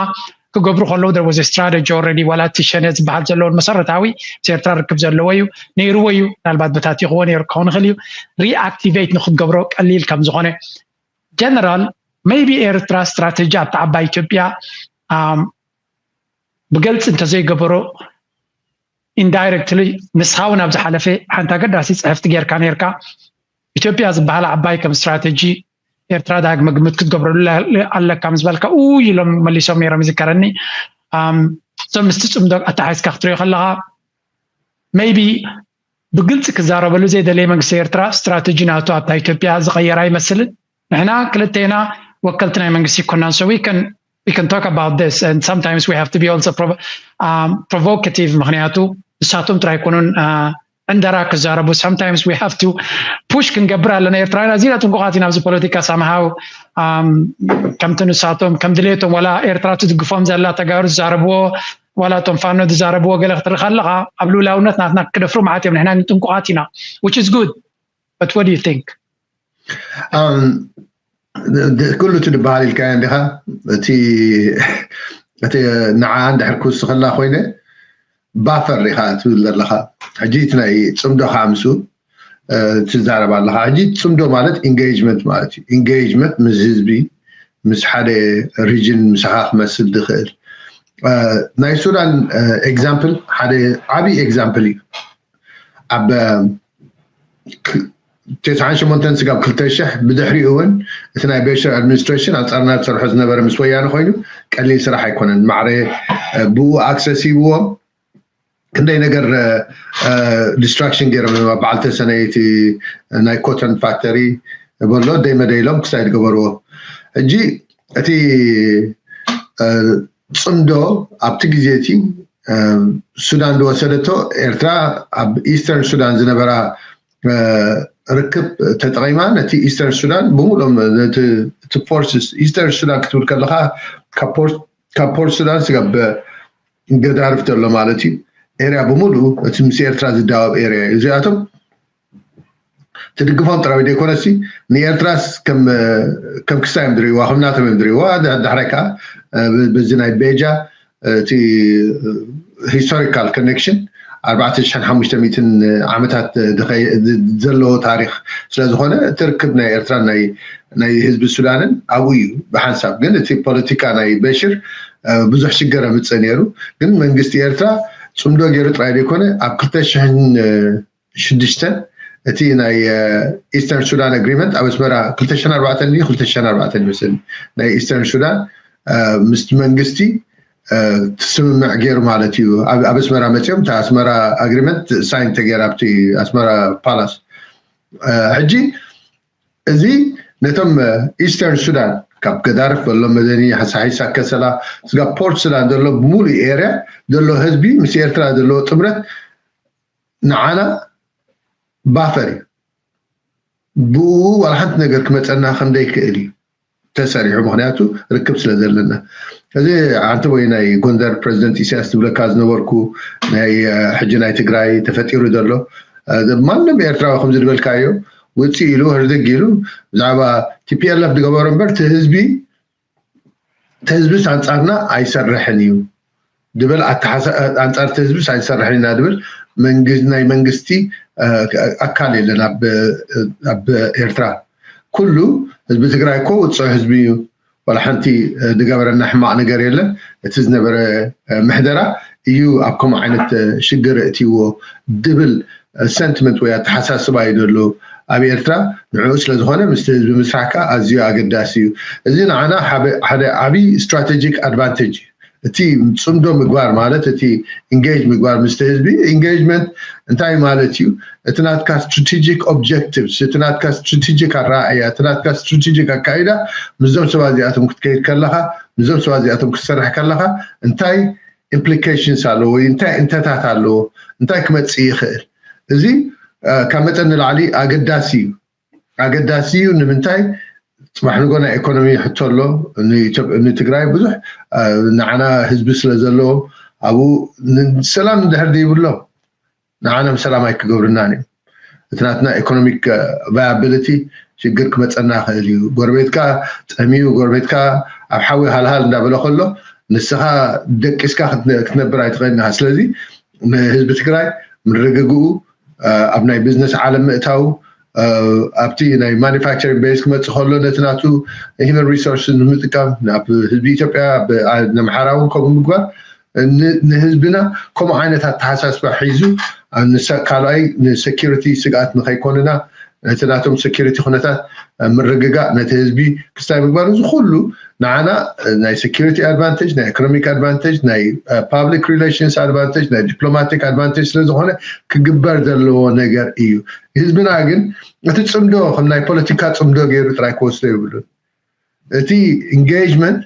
ክገብሩ ከለዉ there was a strategy already ዋላ እቲ ሸነ ዝበሃል ዘለውን መሰረታዊ ምስ ኤርትራ ርክብ ዘለዎ እዩ ነይርዎ እዩ ምናልባት በታቲኽዎ ነይሩ ክኸውን ይኽእል እዩ reactivate ንክትገብሮ ቀሊል ከም ዝኾነ general maybe ኤርትራ ስትራተጂ ኣብቲ ዓባይ ኢትዮጵያ um, ብገልፂ እንተዘይገበሮ indirectly ንስኻ እውን ኣብ ዝሓለፈ ሓንቲ ኣገዳሲ ፅሕፍቲ ጌርካ ነርካ ኢትዮጵያ ዝበሃል ዓባይ ከም ስትራተጂ ኤርትራ ዳግመ ግምት ክትገብረሉ ኣለካ ምስ በልካ ኡ ኢሎም መሊሶም ነይሮም ይዝከረኒ um, እዞም ምስቲ ፅምዶ ኣተሓሒዝካ ክትሪኦ ከለኻ maybe ብግልፂ ክዛረበሉ ዘይደለየ መንግስቲ ኤርትራ ስትራተጂ ናቱ ኣብታ ኢትዮጵያ ዝቐየረ ኣይመስልን ንሕና ክልቴና ወከልቲ ናይ መንግስቲ ይኮናን so we can we can talk about this and sometimes we have to be also provo- um, provocative ምክንያቱ ንሳቶም ጥራይ ኣይኮኑን uh, ዕንደራ ክዛረቡ sometimes we have to push ክንገብር ኣለና ኤርትራውያን ኣዚና ጥንቁቓት ኢና ኣብዚ ፖለቲካ somehow um, ከምቲ ንሳቶም ከም ድሌቶም ወላ ኤርትራ ትድግፎም ዘላ ተጋሩ ዝዛረብዎ ዋላ እቶም ፋኖ ዝዛረብዎ ገለ ክትርኢ ከለኻ ኣብ ልኡላውነት ናትና ክደፍሩ መዓት እዮም ንሕና ጥንቁቓት ኢና which is good but what do you think Um, ድ- ድ- ኩሉ እቲ ዝበሃል ኢልካዮ እንዲኻ እቲ እቲ ንዓ እንድሕር ክውስኸላ ኮይነ ባፈር ኢኻ ትብል ዘለኻ ሕጂ እቲ ናይ ፅምዶ ከዓ ምስኡ እ፣ ትዛረብ ኣለኻ ሕጂ ፅምዶ ማለት engagement ማለት እዩ engagement ምስ ህዝቢ ምስ ሓደ region ምሳኻ ክመስል ዝኽእል እ፣ ናይ ሱዳን example ሓደ ዓብዪ example እዩ ኣብ ክ- ተስዓን ሸሞንተን ስጋብ ክልተ ሽሕ ብድሕሪኡ እውን እቲ ናይ በሽር administration ኣብ ፃርና ዝሰርሖ ዝነበረ ምስ ወያነ ኮይኑ ቀሊል ስራሕ ኣይኮነን ማዕረ እ፣ ብኡ access ሂብዎም ክንደይ ነገር እ፣ እ፣ destruction ገይሮም እዮም ኣብ በዓልተ ሰነይቲ ናይ cotton factory በሎ ደይ መደይ ኢሎም ክሳይ ዝገበርዎ ሕጂ እቲ እ፣ ፅምዶ ኣብቲ ግዜ እቲ እ፣ ሱዳን ዝወሰደቶ ኤርትራ ኣብ eastern ሱዳን ዝነበራ እ፣ ርክብ ተጠቒማ ነቲ eastern ሱዳን ብምሉኦም ነቲ እቲ forces eastern ሱዳን ክትብል ከለኻ ካብ port ካብ port ሱዳን ስጋብ ገዳርፍ ዘሎ ማለት እዩ area ብምሉኡ እቲ ምስ ኤርትራ ዝዳወብ area እዩ እዚኣቶም ትድግፎም ጥራዊ ዘይኮነሲ ንኤርትራስ ከም ከም ክስታይ እዮም ዝርእይዋ ከም ናቶም እዮም ዝርእይዋ ዳሕራይ ከዓ በዚ ናይ ቤጃ እቲ historical connection ኣርባዕተ ሽሕን ሓሙሽተ ሚእትን ዓመታት ዘለዎ ታሪክ ስለዝኮነ እቲ ርክብ ናይ ኤርትራን ናይ ህዝቢ ሱዳንን ኣብኡ እዩ ብሓንሳብ ግን እቲ ፖለቲካ ናይ በሽር ብዙሕ ሽግር ኣምፅእ ነይሩ ግን መንግስቲ ኤርትራ ፅምዶ ገይሩ ጥራይ ዘይኮነ ኣብ ክልተ ሽሕን ሽዱሽተ እቲ ናይ eastern sudan agreement ኣብ ኣስመራ ክልተ ሽሕን ኣርባዕተን ክልተ ሽሕን ኣርባዕተን ይመስል ናይ eastern sudan ምስ መንግስቲ ስምምዕ ገይሩ ማለት እዩ ኣብ ኣስመራ መፅኦም እቲ ኣስመራ agreement sign ተገይራ ኣብቲ ኣስመራ palace ሕጂ እዚ ነቶም eastern sudan ካብ ገዳርፍ ዘሎ መደኒ ሓሳሒሳ ከሰላ ስጋ port sudan ዘሎ ብምሉእ area ዘሎ ህዝቢ ምስ ኤርትራ ዘለዎ ጥምረት ንዓና ባፈር እዩ ብኡ ዋላ ሓንቲ ነገር ክመፀና ከምደይክእል እዩ ተሰሪሑ፣ ምክንያቱ ርክብ ስለ ዘለና። እዚ ሓንቲ ወይ ናይ ጎንደር ፕሬዚደንት ኢሳያስ ዝብለካ ዝነበርኩ ናይ ሕጂ ናይ ትግራይ ተፈጢሩ ዘሎ፣ ማንም ኤርትራዊ ከምዚ ዝበልካዮ ውፅእ ኢሉ ህርድግ ኢሉ ብዛዕባ ቲፒኤልኤፍ ዝገበሮ እምበር እቲ ህዝቢ እቲ ህዝብስ ኣንፃርና ኣይሰርሕን እዩ ድብል ኣንፃር እቲ ህዝብስ ኣይሰርሕን ኢና ድብል ናይ መንግስቲ ኣካል የለን ኣብ ኤርትራ። ኩሉ ህዝቢ ትግራይ እኮ ውፅዕ ህዝቢ እዩ። ዋላ ሓንቲ ዝገበረና ሕማቕ ነገር የለን። እቲ ዝነበረ ምሕደራ እዩ ኣብ ከምኡ ዓይነት ሽግር እእትይዎ ድብል ሰንቲመንት ወይ ኣተሓሳስባ እዩ ዘሎ ኣብ ኤርትራ። ንዕኡ ስለ ዝኾነ ምስቲ ህዝቢ ምስራሕ ከዓ ኣዝዩ ኣገዳሲ እዩ። እዚ ንዓና ሓደ ዓብዪ ስትራቴጂክ ኣድቫንቴጅ እዩ። እቲ ፅምዶ ምግባር ማለት እቲ ኢንጌጅ ምግባር ምስቲ ህዝቢ። ኢንጌጅመንት እንታይ ማለት እዩ? እቲ ናትካ ስትራቴጂክ ኦብጀክቲቭስ፣ እቲ ናትካ ስትራቴጂክ ኣረኣእያ፣ እቲ ናትካ ስትራቴጂክ ኣካይዳ ምስዞም ሰባት እዚኣቶም ክትከይድ ከለኻ፣ ምስዞም ሰባት እዚኣቶም ክትሰርሕ ከለኻ እንታይ ኢምፕሊኬሽንስ ኣለዎ ወይ እንታይ እንተታት ኣለዎ፣ እንታይ ክመፅእ ይኽእል? እዚ ካብ መጠን ንላዕሊ ኣገዳሲ እዩ። ኣገዳሲ እዩ። ንምንታይ? ፅባሕ ንጎ ናይ ኢኮኖሚ ሕቶ ኣሎ። ንትግራይ ብዙሕ ንዓና ህዝቢ ስለ ዘለዎ ኣብኡ ሰላም እንድሕር ዘይብሎም ንዓና ሰላም ኣይክገብርናን እዮም። እቲ ናትና ኢኮኖሚክ ቫያብሊቲ ሽግር ክመፀና ይኽእል እዩ። ጎረቤትካ ፀሚዩ፣ ጎረቤትካ ኣብ ሓዊ ሃልሃል እንዳበለ ከሎ ንስኻ ደቂስካ ክትነብር ኣይትኽእልን ኢኻ። ስለዚ ንህዝቢ ትግራይ ምርግግኡ ኣብ ናይ ቢዝነስ ዓለም ምእታው ኣብቲ ናይ ማኒፋክቸሪንግ ቤዝ ክመፅእ ከሎ ነቲ ናቱ ሂመን ሪሶርስ ንምጥቃም ናብ ህዝቢ ኢትዮጵያ ኣምሓራ እውን ከምኡ ምግባር ንህዝብና ከምኡ ዓይነት ኣተሓሳስባ ሒዙ ካልኣይ ንሰኪሪቲ ስግኣት ንኸይኮንና ነቲ ናቶም ሰኪሪቲ ኩነታት ምርግጋእ ነቲ ህዝቢ ክስታይ ምግባር እዚ ኩሉ ንዓና ናይ ሰኪሪቲ ኣድቫንቴጅ ናይ ኢኮኖሚክ ኣድቫንቴጅ ናይ ፓብሊክ ሪሌሽንስ ኣድቫንቴጅ ናይ ዲፕሎማቲክ ኣድቫንቴጅ ስለዝኾነ ክግበር ዘለዎ ነገር እዩ። ህዝብና ግን እቲ ፅምዶ ከም ናይ ፖለቲካ ፅምዶ ገይሩ ጥራይ ክወስዶ ይብሉን። እቲ ኢንጌጅመንት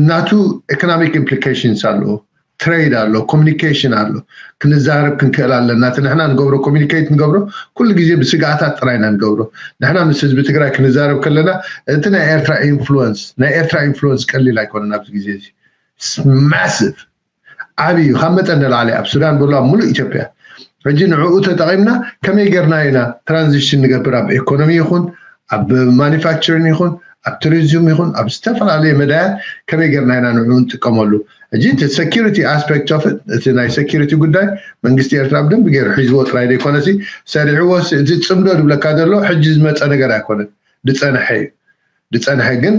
ናቱ ኢኮኖሚክ ኢምፕሊኬሽንስ ኣለዎ። ትሬድ ኣሎ፣ ኮሚኒኬሽን ኣሎ። ክንዛረብ ክንክእል ኣለና። እቲ ንሕና ንገብሮ ኮሚኒኬት ንገብሮ ኩሉ ግዜ ብስግኣታት ጥራይ ኢና ንገብሮ። ንሕና ምስ ህዝቢ ትግራይ ክንዛረብ ከለና እቲ ናይ ኤርትራ ኢንፍሉወንስ ናይ ኤርትራ ኢንፍሉወንስ ቀሊል ኣይኮነን ኣብዚ ግዜ እዚ ማሲቭ ዓብዪ እዩ። ካብ መጠን ንላዕሊ ኣብ ሱዳን ብሎ ኣብ ሙሉእ ኢትዮጵያ ሕጂ ንዕኡ ተጠቒምና ከመይ ጌርና ኢና ትራንዚሽን ንገብር ኣብ ኢኮኖሚ ይኹን ኣብ ማኒፋክቸሪንግ ይኹን ኣብ ቱሪዝም ይኹን ኣብ ዝተፈላለየ መዳያት ከመይ ጌርና ኢና ንዕኡ ንጥቀመሉ? ሕጂ እቲ ሴኪሪቲ ኣስፔክት ኦፍ እቲ ናይ ሴኪሪቲ ጉዳይ መንግስቲ ኤርትራ ብደንብ ገይሩ ሒዝዎ ጥራይ ዘይኮነሲ ሰሪዕዎ እቲ ፅምዶ ዝብለካ ዘሎ ሕጂ ዝመፀ ነገር ኣይኮነን፣ ዝፀንሐ እዩ። ዝፀንሐ ግን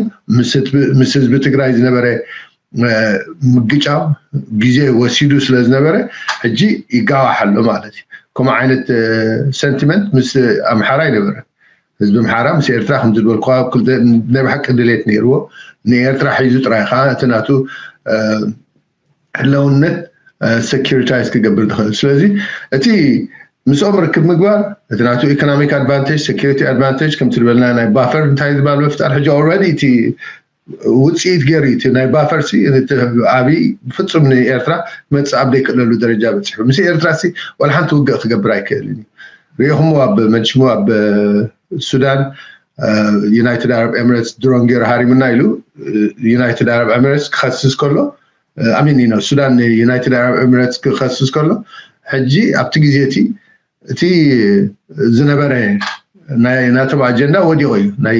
ምስ ህዝቢ ትግራይ ዝነበረ ምግጫው ግዜ ወሲዱ ስለ ዝነበረ ሕጂ ይጋዋሕ ኣሎ ማለት እዩ። ከምኡ ዓይነት ሰንቲመንት ምስ ኣምሓራ ይነበረ ህዝቢ ኣምሓራ ምስ ኤርትራ ከም ዝበልኩ ናይ ብሓቂ ድሌት ነይርዎ ንኤርትራ ሒዙ ጥራይ ከዓ እቲ ናቱ ህለውነት ሰኪሪታይዝ ክገብር ዝኽእል። ስለዚ እቲ ምስኦም ርክብ ምግባር እቲ ናቱ ኢኮኖሚክ ኣድቫንቴጅ ሴኪሪቲ ኣድቫንቴጅ ከምቲ ዝበልና ናይ ባፈር እንታይ ዝበሃል ምፍጣር ሕጂ ኦልሬዲ እቲ ውፅኢት ገይሩ እቲ ናይ ባፈር ሲ ኣብይ ብፍፁም ንኤርትራ መፅእ ኣብ ዘይክእለሉ ደረጃ በፂሑ ምስ ኤርትራ ሲ ዋላ ሓንቲ ውግእ ክገብር ኣይክእልን እዩ። ሪኢኹምዎ ኣብ መጅሙ ኣብ ሱዳን ዩናይትድ ኣረብ ኤምሬትስ ድሮን ገይሩ ሃሪሙና ኢሉ ዩናይትድ ኣረብ ኤምሬትስ ክኸስስ ከሎ ኣሚን ዩ ሱዳን ንዩናይትድ ኣረብ ኤምሬትስ ክኸስስ ከሎ ሕጂ ኣብቲ ግዜ እቲ እቲ ዝነበረ ናይ ናቶም ኣጀንዳ ወዲቑ እዩ። ናይ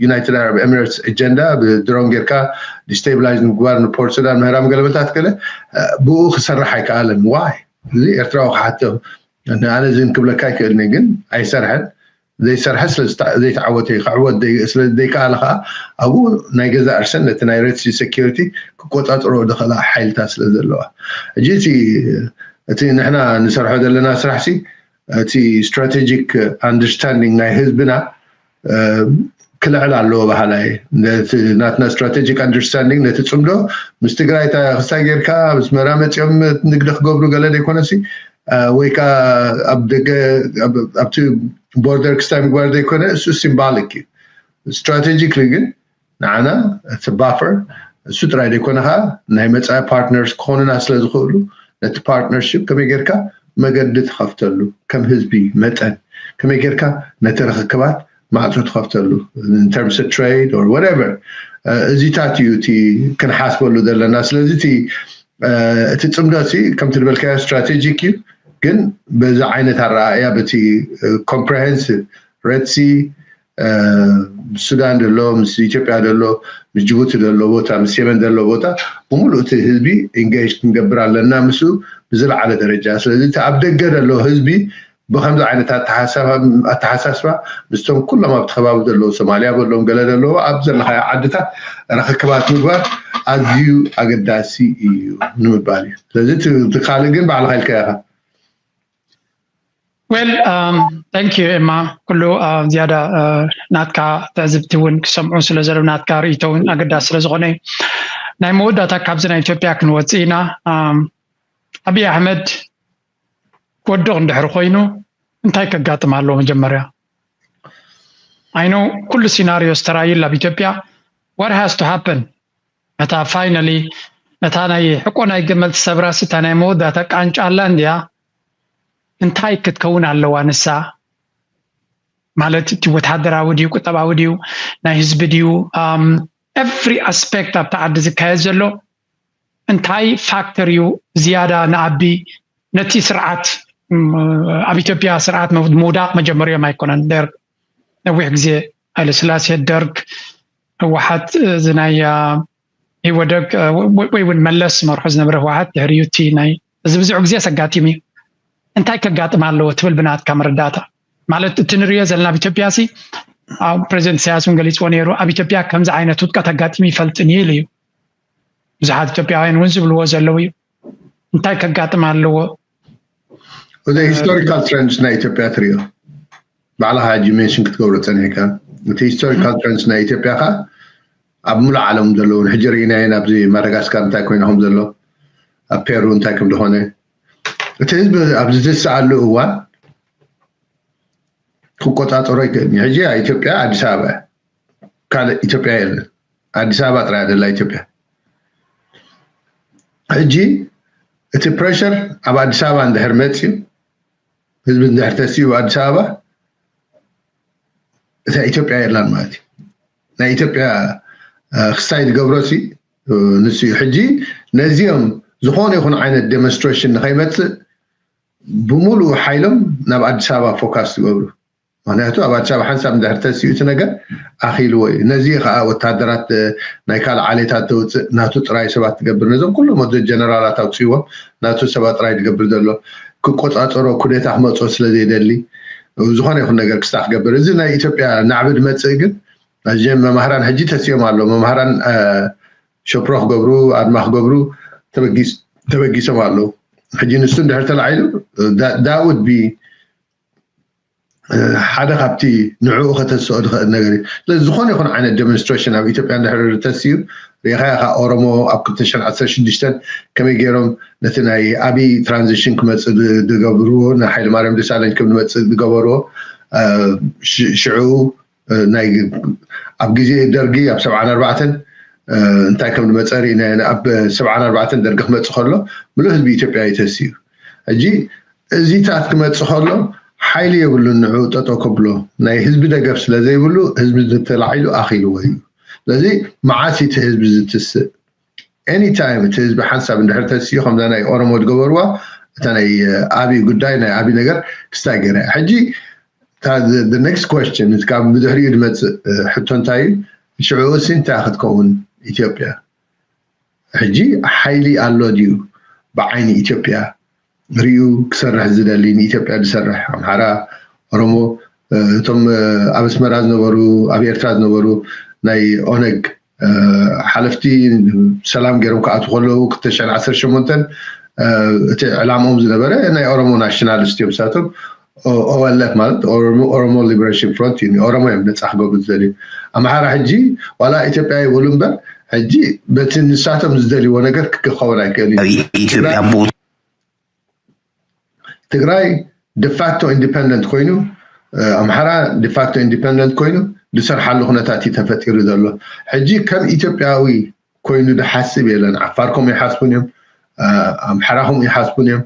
ዩናይትድ ኣረብ ኤምሬትስ ኣጀንዳ ብድሮን ጌርካ ዲስቴብላይዝ ምግባር ንፖርት ሱዳን ምህራም ገለመታት ገለ ብኡ ክሰርሕ ኣይከኣለን። ዋይ እዚ ኤርትራዊ ክሓቶ ኣነ ዝን ክብለካ ኣይክእልን ግን ኣይሰርሐን። ዘይሰርሐ ስለዘይተዓወተ ክዕወት ስለዘይከኣለ ከዓ ኣብኡ ናይ ገዛ እርሰን ነቲ ናይ ሬድሲ ሴኪሪቲ ክቆፃፅሮ ዝኽእላ ሓይልታት ስለ ዘለዋ ሕጂ እቲ እቲ ንሕና ንሰርሖ ዘለና ስራሕ ሲ እቲ ስትራቴጂክ ኣንደርስታንዲንግ ናይ ህዝብና ክልዕል ኣለዎ በሃላይ። ናትና ስትራቴጂክ ኣንደርስታንዲንግ ነቲ ፅምዶ ምስ ትግራይ ክስታይ ጌርካ ምስ መራ መፂኦም ንግዲ ክገብሩ ገለ ዘይኮነሲ ወይ ከዓ ኣብ ደገ ኣብቲ ቦርደር ክስታይ ምግባር ዘይኮነ እሱ ሲምባሊክ እዩ። ስትራቴጂክሊ ግን ንዓና እቲ ባፈር እሱ ጥራይ ዘይኮነ ከዓ ናይ መፃኢ ፓርትነርስ ክኾኑና ስለ ዝኽእሉ ነቲ ፓርትነርሽፕ ከመይ ጌርካ መገዲ ትኸፍተሉ ከም ህዝቢ መጠን ከመይ ጌርካ ነቲ ርኽክባት ማዕጾ ትኸፍተሉ፣ in terms of trade or whatever። እዚታት እዩ እቲ ክንሓስበሉ ዘለና። ስለዚ እቲ እቲ ጽምዶ ሲ ከምቲ ዝበልካዮ ስትራቴጂክ እዩ፣ ግን በዚ ዓይነት ኣረኣእያ በቲ comprehensive Red Sea፣ ምስ ሱዳን ዘሎ፣ ምስ ኢትዮጵያ ዘሎ፣ ምስ ጅቡቲ ዘሎ ቦታ፣ ምስ የመን ዘሎ ቦታ ብምሉእ እቲ ህዝቢ ኢንጌጅ ክንገብር ኣለና ምስኡ ብዝለዓለ ደረጃ። ስለዚ እቲ ኣብ ደገ ዘሎ ህዝቢ ብከምዚ ዓይነት ኣተሓሳስባ ምስቶም ኩሎም ኣብቲ ከባቢ ዘለዉ ሶማልያ በሎም ገለ ዘለዉ ኣብ ዘለኻዮ ዓድታት ርክክባት ምግባር ኣዝዩ ኣገዳሲ እዩ ንምባል እዩ። ስለዚ እቲ ካልእ ግን ባዕልኻ ኢልካ ኢኻ። Well, thank you ኤማ። ኩሉ ዝያዳ ናትካ ትዕዝብቲ እውን ክሰምዑ ስለ ዘለዉ ናትካ ርእይቶ እውን ኣገዳሲ ስለ ዝኾነ እዩ። ናይ መወዳእታ ካብዚ ናይ ኢትዮጵያ ክንወፅእ ኢና። ኣብይ ኣሕመድ ክወድቕ እንድሕር ኮይኑ እንታይ ከጋጥም ኣለዎ? መጀመርያ I know ኩሉ ሲናሪዮ ዝተራእየሉ ኣብ ኢትዮጵያ what has to happen ነታ finally ነታ ናይ ሕቆ ናይ ገመል ትሰብራሲ እታ ናይ መወዳእታ ቃንጫ ኣላ እንድያ እንታይ ክትከውን ኣለዋ ንሳ ማለት እቲ ወታደራዊ ድዩ ቁጠባዊ ድዩ ናይ ህዝቢ ድዩ every aspect ኣብቲ ዓዲ ዝካየድ ዘሎ እንታይ ፋክተር እዩ ዝያዳ ንኣቢ ነቲ ስርዓት ኣብ ኢትዮጵያ ስርዓት ምውዳቕ መጀመሪዮም ኣይኮነን ደርግ ነዊሕ ግዜ ሃይለስላሴ ደርግ ህወሓት እዚ ናይ ኢህወደግ ወይ እውን መለስ መርሑ ዝነበረ ህወሓት ድሕሪኡ እቲ ናይ እዚ ብዙሕ ግዜ ኣጋጢሙ እዩ እንታይ ከጋጥም ኣለዎ ትብል ብናትካ መረዳእታ ማለት እቲ ንሪኦ ዘለና ኣብ ኢትዮጵያ ሲ ፕሬዚደንት ኢሳያስ እውን ገሊፅዎ ነይሩ ኣብ ኢትዮጵያ ከምዚ ዓይነት ውድቀት ኣጋጢሙ ይፈልጥን እዩ ኢሉ እዩ ብዙሓት ኢትዮጵያውያን እውን ዝብልዎ ዘለዉ እዩ እንታይ ከጋጥም ኣለዎ እዚ ሂስቶሪካል ትረንድስ ናይ ኢትዮጵያ ትሪኦ ባዕልኻ ሕጂ ሜንሽን ክትገብሮ ፀኒሕካ እቲ ሂስቶሪካል ትረንድስ ናይ ኢትዮጵያ ከዓ ኣብ ሙሉእ ዓለም ዘለውን ሕጂ ርኢናየን ኣብዚ ማዳጋስካር እንታይ ኮይና ከም ዘሎ ኣብ ፔሩ እንታይ ከም ዝኾነ እቲ ህዝቢ ኣብዚ ዝስኣሉ እዋን ክቆፃፀሮ ይክእል ሕጂ ኢትዮጵያ ኣዲስ ኣበባ ካልእ ኢትዮጵያ የለን ኣዲስ ኣበባ ጥራይ ደላ ኢትዮጵያ ሕጂ እቲ ፕሬሽር ኣብ ኣዲስ ኣበባ እንድሕር መፅዩ ህዝቢ እንድሕር ተሲኡ ኣዲስ ኣበባ እታ ኢትዮጵያ የላን ማለት እዩ ናይ ኢትዮጵያ ክስታይ ዝገብሮ ሲ ንሱ እዩ ሕጂ ነዚኦም ዝኾነ ይኹን ዓይነት ዴሞንስትሬሽን ንኸይመፅእ ብምሉእ ሓይሎም ናብ ኣዲስ ኣበባ ፎካስ ዝገብሩ ምክንያቱ ኣብ ኣዲስ ኣበባ ሓንሳብ እንድሕር ተሲኡ እቲ ነገር ኣኺልዎ እዩ ነዚ ከዓ ወታደራት ናይ ካልእ ዓሌታት ተውፅእ ናቱ ጥራይ ሰባት ትገብር ነዞም ኩሎም ወደ ጀነራላት ኣውፅእዎም ናቱ ሰባት ጥራይ ትገብር ዘሎ ክቆፃፀሮ ኩዴታ ክመፅኦ ስለ ዘይደሊ ዝኾነ ይኹን ነገር ክስታ ክገብር እዚ ናይ ኢትዮጵያ ናዕቢ ዝመፅእ ግን ኣዚኦም መማህራን ሕጂ ተሲኦም ኣሎ መማህራን ሸፕሮ ክገብሩ ኣድማ ክገብሩ ተበጊሶም ኣለዉ ሕጂ ንሱ እንድሕር ተላዒሉ that would be ሓደ ካብቲ ንዕኡ ከተስኦ ዝኽእል ነገር እዩ ስለዚ ዝኾነ ይኹን ዓይነት ዴሞንስትሬሽን ኣብ ኢትዮጵያ እንድሕር ተስዩ ሪኢኻዮ ካ ኦሮሞ ኣብ ክልተ ሽሕን ዓሰርተ ሽዱሽተን ከመይ ገይሮም ነቲ ናይ ኣብይ ትራንዚሽን ክመፅእ ዝገብርዎ ንሓይለ ማርያም ደሳለኝ ከም ዝመፅእ ዝገበርዎ ሽዑ ናይ ኣብ ግዜ ደርጊ ኣብ ሰብዓን ኣርባዕተን እንታይ ከም ዝመፀ ርኢና ኣብ ሰብዓን ኣርባዕተን ደርጊ ክመፅእ ከሎ ምሉእ ህዝቢ ኢትዮጵያ እዩ ተስዩ ሕጂ እዚታት ክመፅእ ከሎ ሓይሊ የብሉን ንዑ ጠጠው ከብሎ ናይ ህዝቢ ደገፍ ስለ ዘይብሉ ህዝቢ ተላዒሉ ኣኺልዎ እዩ ስለዚ መዓስ እቲ ህዝቢ ዝትስእ ኤኒታይም እቲ ህዝቢ ሓንሳብ እንድሕር ተስኡ ከምዛ ናይ ኦሮሞ ዝገበርዋ እታ ናይ ኣብይ ጉዳይ ናይ ኣብይ ነገር ክስታይ ገይራ ሕጂ the next question ካብ ብድሕሪኡ ዝመፅእ ሕቶ እንታይ እዩ ሽዑ እሲ እንታይ ክትከውን ኢትዮጵያ ሕጂ ሓይሊ ኣሎ ድዩ ብዓይኒ ኢትዮጵያ ሪኡ ክሰርሕ ዝደሊ ንኢትዮጵያ ዝሰርሕ ኣምሓራ ኦሮሞ እቶም ኣብ ኣስመራ ዝነበሩ ኣብ ኤርትራ ዝነበሩ ናይ ኦነግ ሓለፍቲ ሰላም ገይሮም ክኣትዉ ከለዉ ክልተ ሽሕን ዓሰርተ ሸሞንተን እቲ ዕላምኦም ዝነበረ ናይ ኦሮሞ ናሽናሊስት እዮም ንሳቶም ኦኤልኤፍ ማለት ኦሮሞ ሊበሬሽን ፍሮንት እዩ ንኦሮሞ እዮም ነፃ ክገብሩ ዝደልዩ ኣምሓራ ሕጂ ዋላ ኢትዮጵያ ይበሉ እምበር ሕጂ በቲ ንሳቶም ዝደልይዎ ነገር ክከውን ኣይክእል እዩ ኢትዮጵያ ትግራይ ዲፋክቶ ኢንዲፐንደንት ኮይኑ ኣምሓራ ዲፋክቶ ኢንዲፐንደንት ኮይኑ ዝሰርሓሉ ኩነታት እዩ ተፈጢሩ ዘሎ ሕጂ ከም ኢትዮጵያዊ ኮይኑ ዝሓስብ የለን ዓፋር ከምኡ ይሓስቡን እዮም ኣምሓራ ከምኡ ይሓስቡን እዮም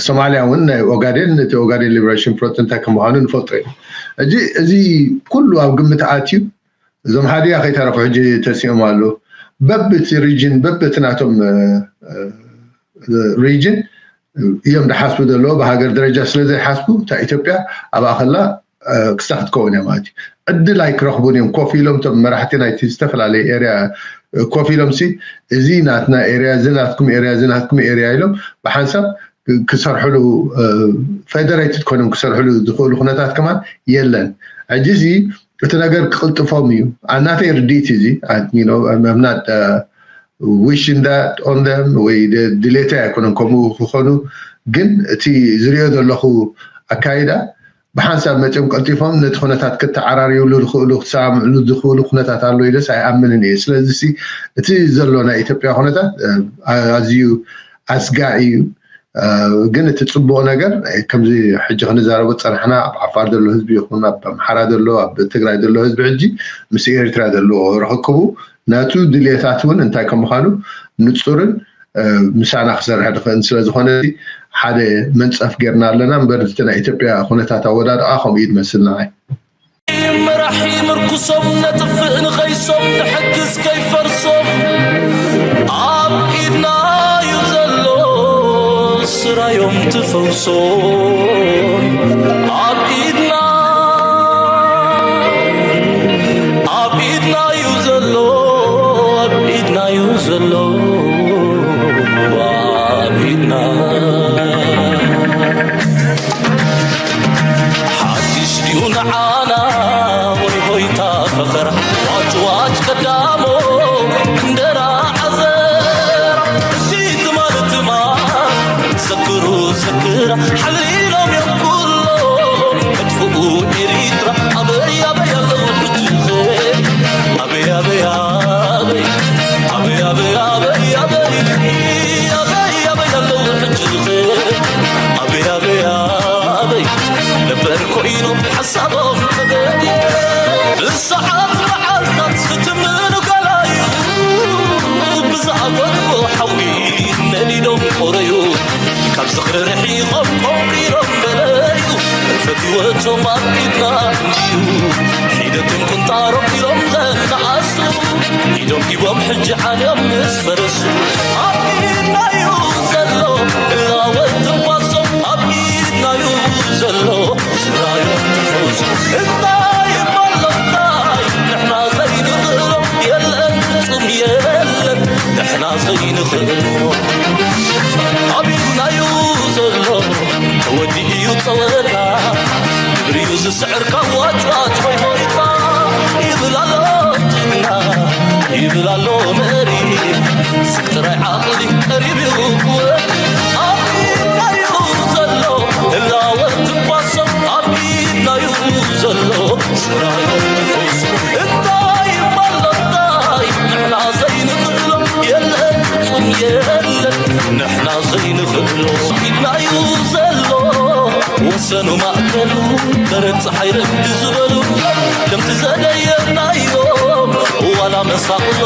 ሶማልያ እውን ናይ ኦጋዴን፣ እቲ ኦጋዴን ሊበሬሽን ፍሮንት እንታይ ከም ምዃኑ ንፈልጦ እዩ። ሕጂ እዚ ኩሉ ኣብ ግምት ኣትዩ፣ እዞም ሃዲያ ከይተረፉ ሕጂ ተሲኦም ኣለዉ። በብቲ ሪጅን፣ በብቲ ናቶም ሪጅን እዮም ዝሓስቡ ዘለዎ። ብሃገር ደረጃ ስለ ዘይሓስቡ፣ እታ ኢትዮጵያ ኣብኣ ከላ ክስታ ክትከውን እያ ማለት እዩ። ዕድል ኣይክረኽቡን እዮም። ኮፍ ኢሎም እቶም መራሕቲ ናይቲ ዝተፈላለየ ኤርያ ኮፍ ኢሎም ሲ፣ እዚ ናትና ኤርያ፣ እዚ ናትኩም ኤርያ፣ እዚ ናትኩም ኤርያ ኢሎም ብሓንሳብ ክሰርሕሉ፣ ፌደሬትድ ኮይኖም ክሰርሕሉ ዝኽእሉ ኩነታት ከማን የለን። ሕጂ እዚ እቲ ነገር ክቕልጥፎም እዩ። ናተይ ርድኢት እዚ ምናት ዊሽ እንዳ ኦን ደም ወይ ድሌተይ ኣይኮነን ከምኡ ክኾኑ፣ ግን እቲ ዝሪኦ ዘለኹ ኣካይዳ ብሓንሳብ መፂኦም ቀልጢፎም ነቲ ኩነታት ክተዓራርዩሉ ዝኽእሉ፣ ክሰማምዕሉ ዝኽእሉ ኩነታት ኣሎ ኢለስ ኣይኣምንን እየ። ስለዚ ሲ እቲ ዘሎ ናይ ኢትዮጵያ ኩነታት ኣዝዩ ኣስጋኢ እዩ። ግን እቲ ፅቡቕ ነገር ከምዚ ሕጂ ክንዛረቦ ዝፀናሕና ኣብ ዓፋር ዘሎ ህዝቢ ይኹን ኣብ ኣምሓራ ዘሎ ኣብ ትግራይ ዘሎ ህዝቢ ሕጂ ምስ ኤርትራ ዘለዎ ርኽክቡ ናቱ ድልየታት እውን እንታይ ከም ምዃኑ ንፁርን ምሳና ክሰርሕ ዝኽእል ስለ ዝኾነ ሓደ መንፀፍ ጌርና ኣለና እምበር እቲ ናይ ኢትዮጵያ ኩነታት ኣወዳድኣ ከምኡ እዩ ዝመስል ንዓይ። መራሒ ምርኩሶም ነጥፍእ ንኸይሶም ንሕግዝ ከይፈርሶም ኣብ ኢድና እዩ ዘሎ ስራዮም ትፈውሶም ኣብ ኢድና ኣብ ኢድና እዩ ዘሎ ኣብ ኢድና እዩ ዘሎ ኣብ ኢድና ሓድሽ ድዩ ንዓና ወይ ሆይታ ፈኸራ ዋጭ ዋጭ ቀዳሞ እንደራ ዓዘራ እቲ ትማል ትማል ዘክሩ ዘክራ ሓሊሎም እዮም ኩሎም መጥፍኡ ኤሪትራ ኣበይ ኣበይ ኣለዉ ሕጂ ኸ ኣበይ ኣበይ ኣበይ ኣበይ ኣበይ ኣበይ ኣበይ ኣበይ ኣበይ ኣለዉ ሕጂ ኸ ኣበይ ኣበይ ኣበይ ነበር ኮይኑ ሓሳቦም ተገዲ ብሰዓት መዓልታት ዝትምኑ ገላዩ ብዝኣፈትዎ ሓዊ ነዲዶም ቆረዩ ካብ ዝኽሪ ርሒቖም ቆንቂሮም በለዩ ፈትወቶም ኣብ ኢድና እንድዩ ሒደቶም ቁንጣሮም ኢሎም ዘነኣሱ ኢዶም ሂቦም ሕጂ ዓልዮም ምስ ፈረሱ ኣብ ኢድናዩ ዘሎ እላወት ትንፋሶም ኣብ ኢድናዩ ዘሎ ስራዮም ትፈውሱ እንታይ እሞ ኣሎ እንታይ ንሕና ዘይንኽእሎ የለን ፍጹም የለን ንሕና ዘይንኽእሎ ኣብ ኢድናዩ ዘሎ ተወዲኡ እዩ ጸወታ ግብሪዩ ዝስዕር ካብ ዋጭዋጭ ሆይ ሆይታ ይብል ኣሎ ጅግና ይብል ኣሎ መሪ ስብ ጥራይ ዓቕሊ ቀሪብ እዩ ክወድ ኣብ ኢድናዩ ዘሎ ህላወ ትንፋሶም ኣብ ኢድናዩ ዘሎ ስራዮ ንፈውሶም እንታይ እሞ ኣሎ እንታይ ንሕና ዘይንኽእሎ የለን ፍጹም የለን ንሕና ዘይንኽእሎ ኢድናዩ ዘሎ ወሰኑ ማእከሉ በረድ ፀሓይ ረፍዲ ዝበሉ ከምቲ ዘደየናዮ ዋላ መሳቕሎ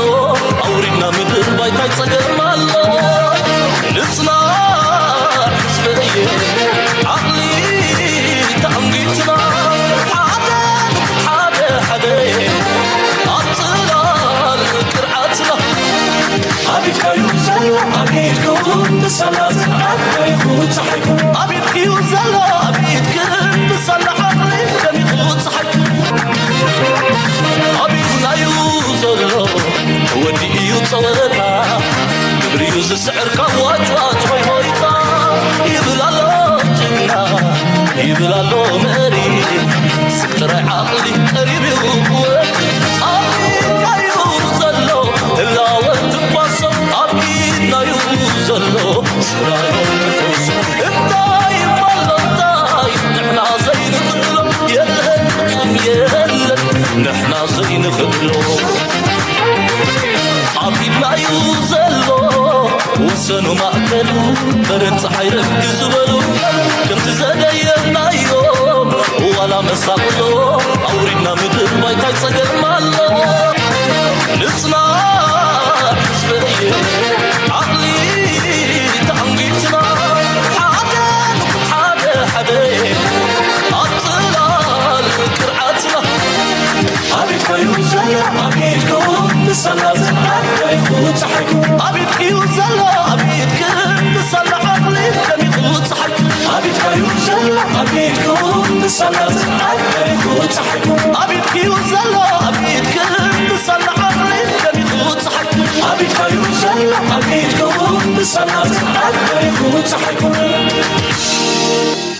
ኣውሪድና ምድር ባይታይ ፀገም ኣሎ ንፅናዕ ህዝበየ ዓቕሊ ተኣንጊትና ሓደ ሓደ ሓደ ኣብ ፅላል ቅርዓትና ኣብ ኢድካዩ ዘሎ ኣብ ኢድኩም ብሰላት ኣብ ኢድካዩ ፀሓይኩም ኣብ ኢድክዩ ዘሎ ኣብ ኢድክን ብሰላ ዓቕሊ ደሚቑ ፀሓይኩም ኣብ ኢድናዩ ዘሎ ተወዲኡ እዩ ፀወታ ግብሪዩ ዝስዕር ካብ ዋጭዋጭ ሆይ ሆይታ ይብል ኣሎ ጅግና ይብል ኣሎ መሪ ስብ ጥራይ ዓቕሊ ቀሪብ እዩ ክወድ ኣብ ኢድናዩ ዘሎ ህላወ ትንፋሶም ኣብ ኢድናዩ ዘሎ ስራዮም ንፈውሶም እንታይ እሞ ኣሎ እንታይ ንሕና ዘይንኽእሎ የለን ፍጹም የለን ንሕና ዘይንኽእሎ ኣብ ኢድናዩ ዘሎ ወሰኑ ማእከሉ በረድ ፀሓይ ረፍዲ ዝበሉ ከምቲ ዘደየናዮ ዋላ መሳቕሎ ኣውሪድና ምድር ባይታይ ፀገም ኣሎ ንፅናዕ ህዝበየ ዓቕሊ ተኣንጊትና ሓደ ኣብ ጽላል ቅርዓትና ኣቤት ኮይኑ ዘሎ ኣቤት ክውን ንሰላ ዝዓት በሪኹ ጸሓይኩ ኣቤት ክዩ ዘሎ ኣቤት ክን ንሰላ ዓቕሊ ደሚኹ ጸሓይኩ ኣቤት ኮይኑ ዘሎ ኣቤት ክውን ንሰላ ዝዓት በሪኹ ጸሓይኩ ኣቤት ክዩ ዘሎ ኣቤት ክን ንሰላ ዓቕሊ ደሚኹ ጸሓይኩ ኣቤት ኮይኑ ዘሎ ኣቤት ክውን ንሰላ ዝዓት በሪኹ ጸሓይኩ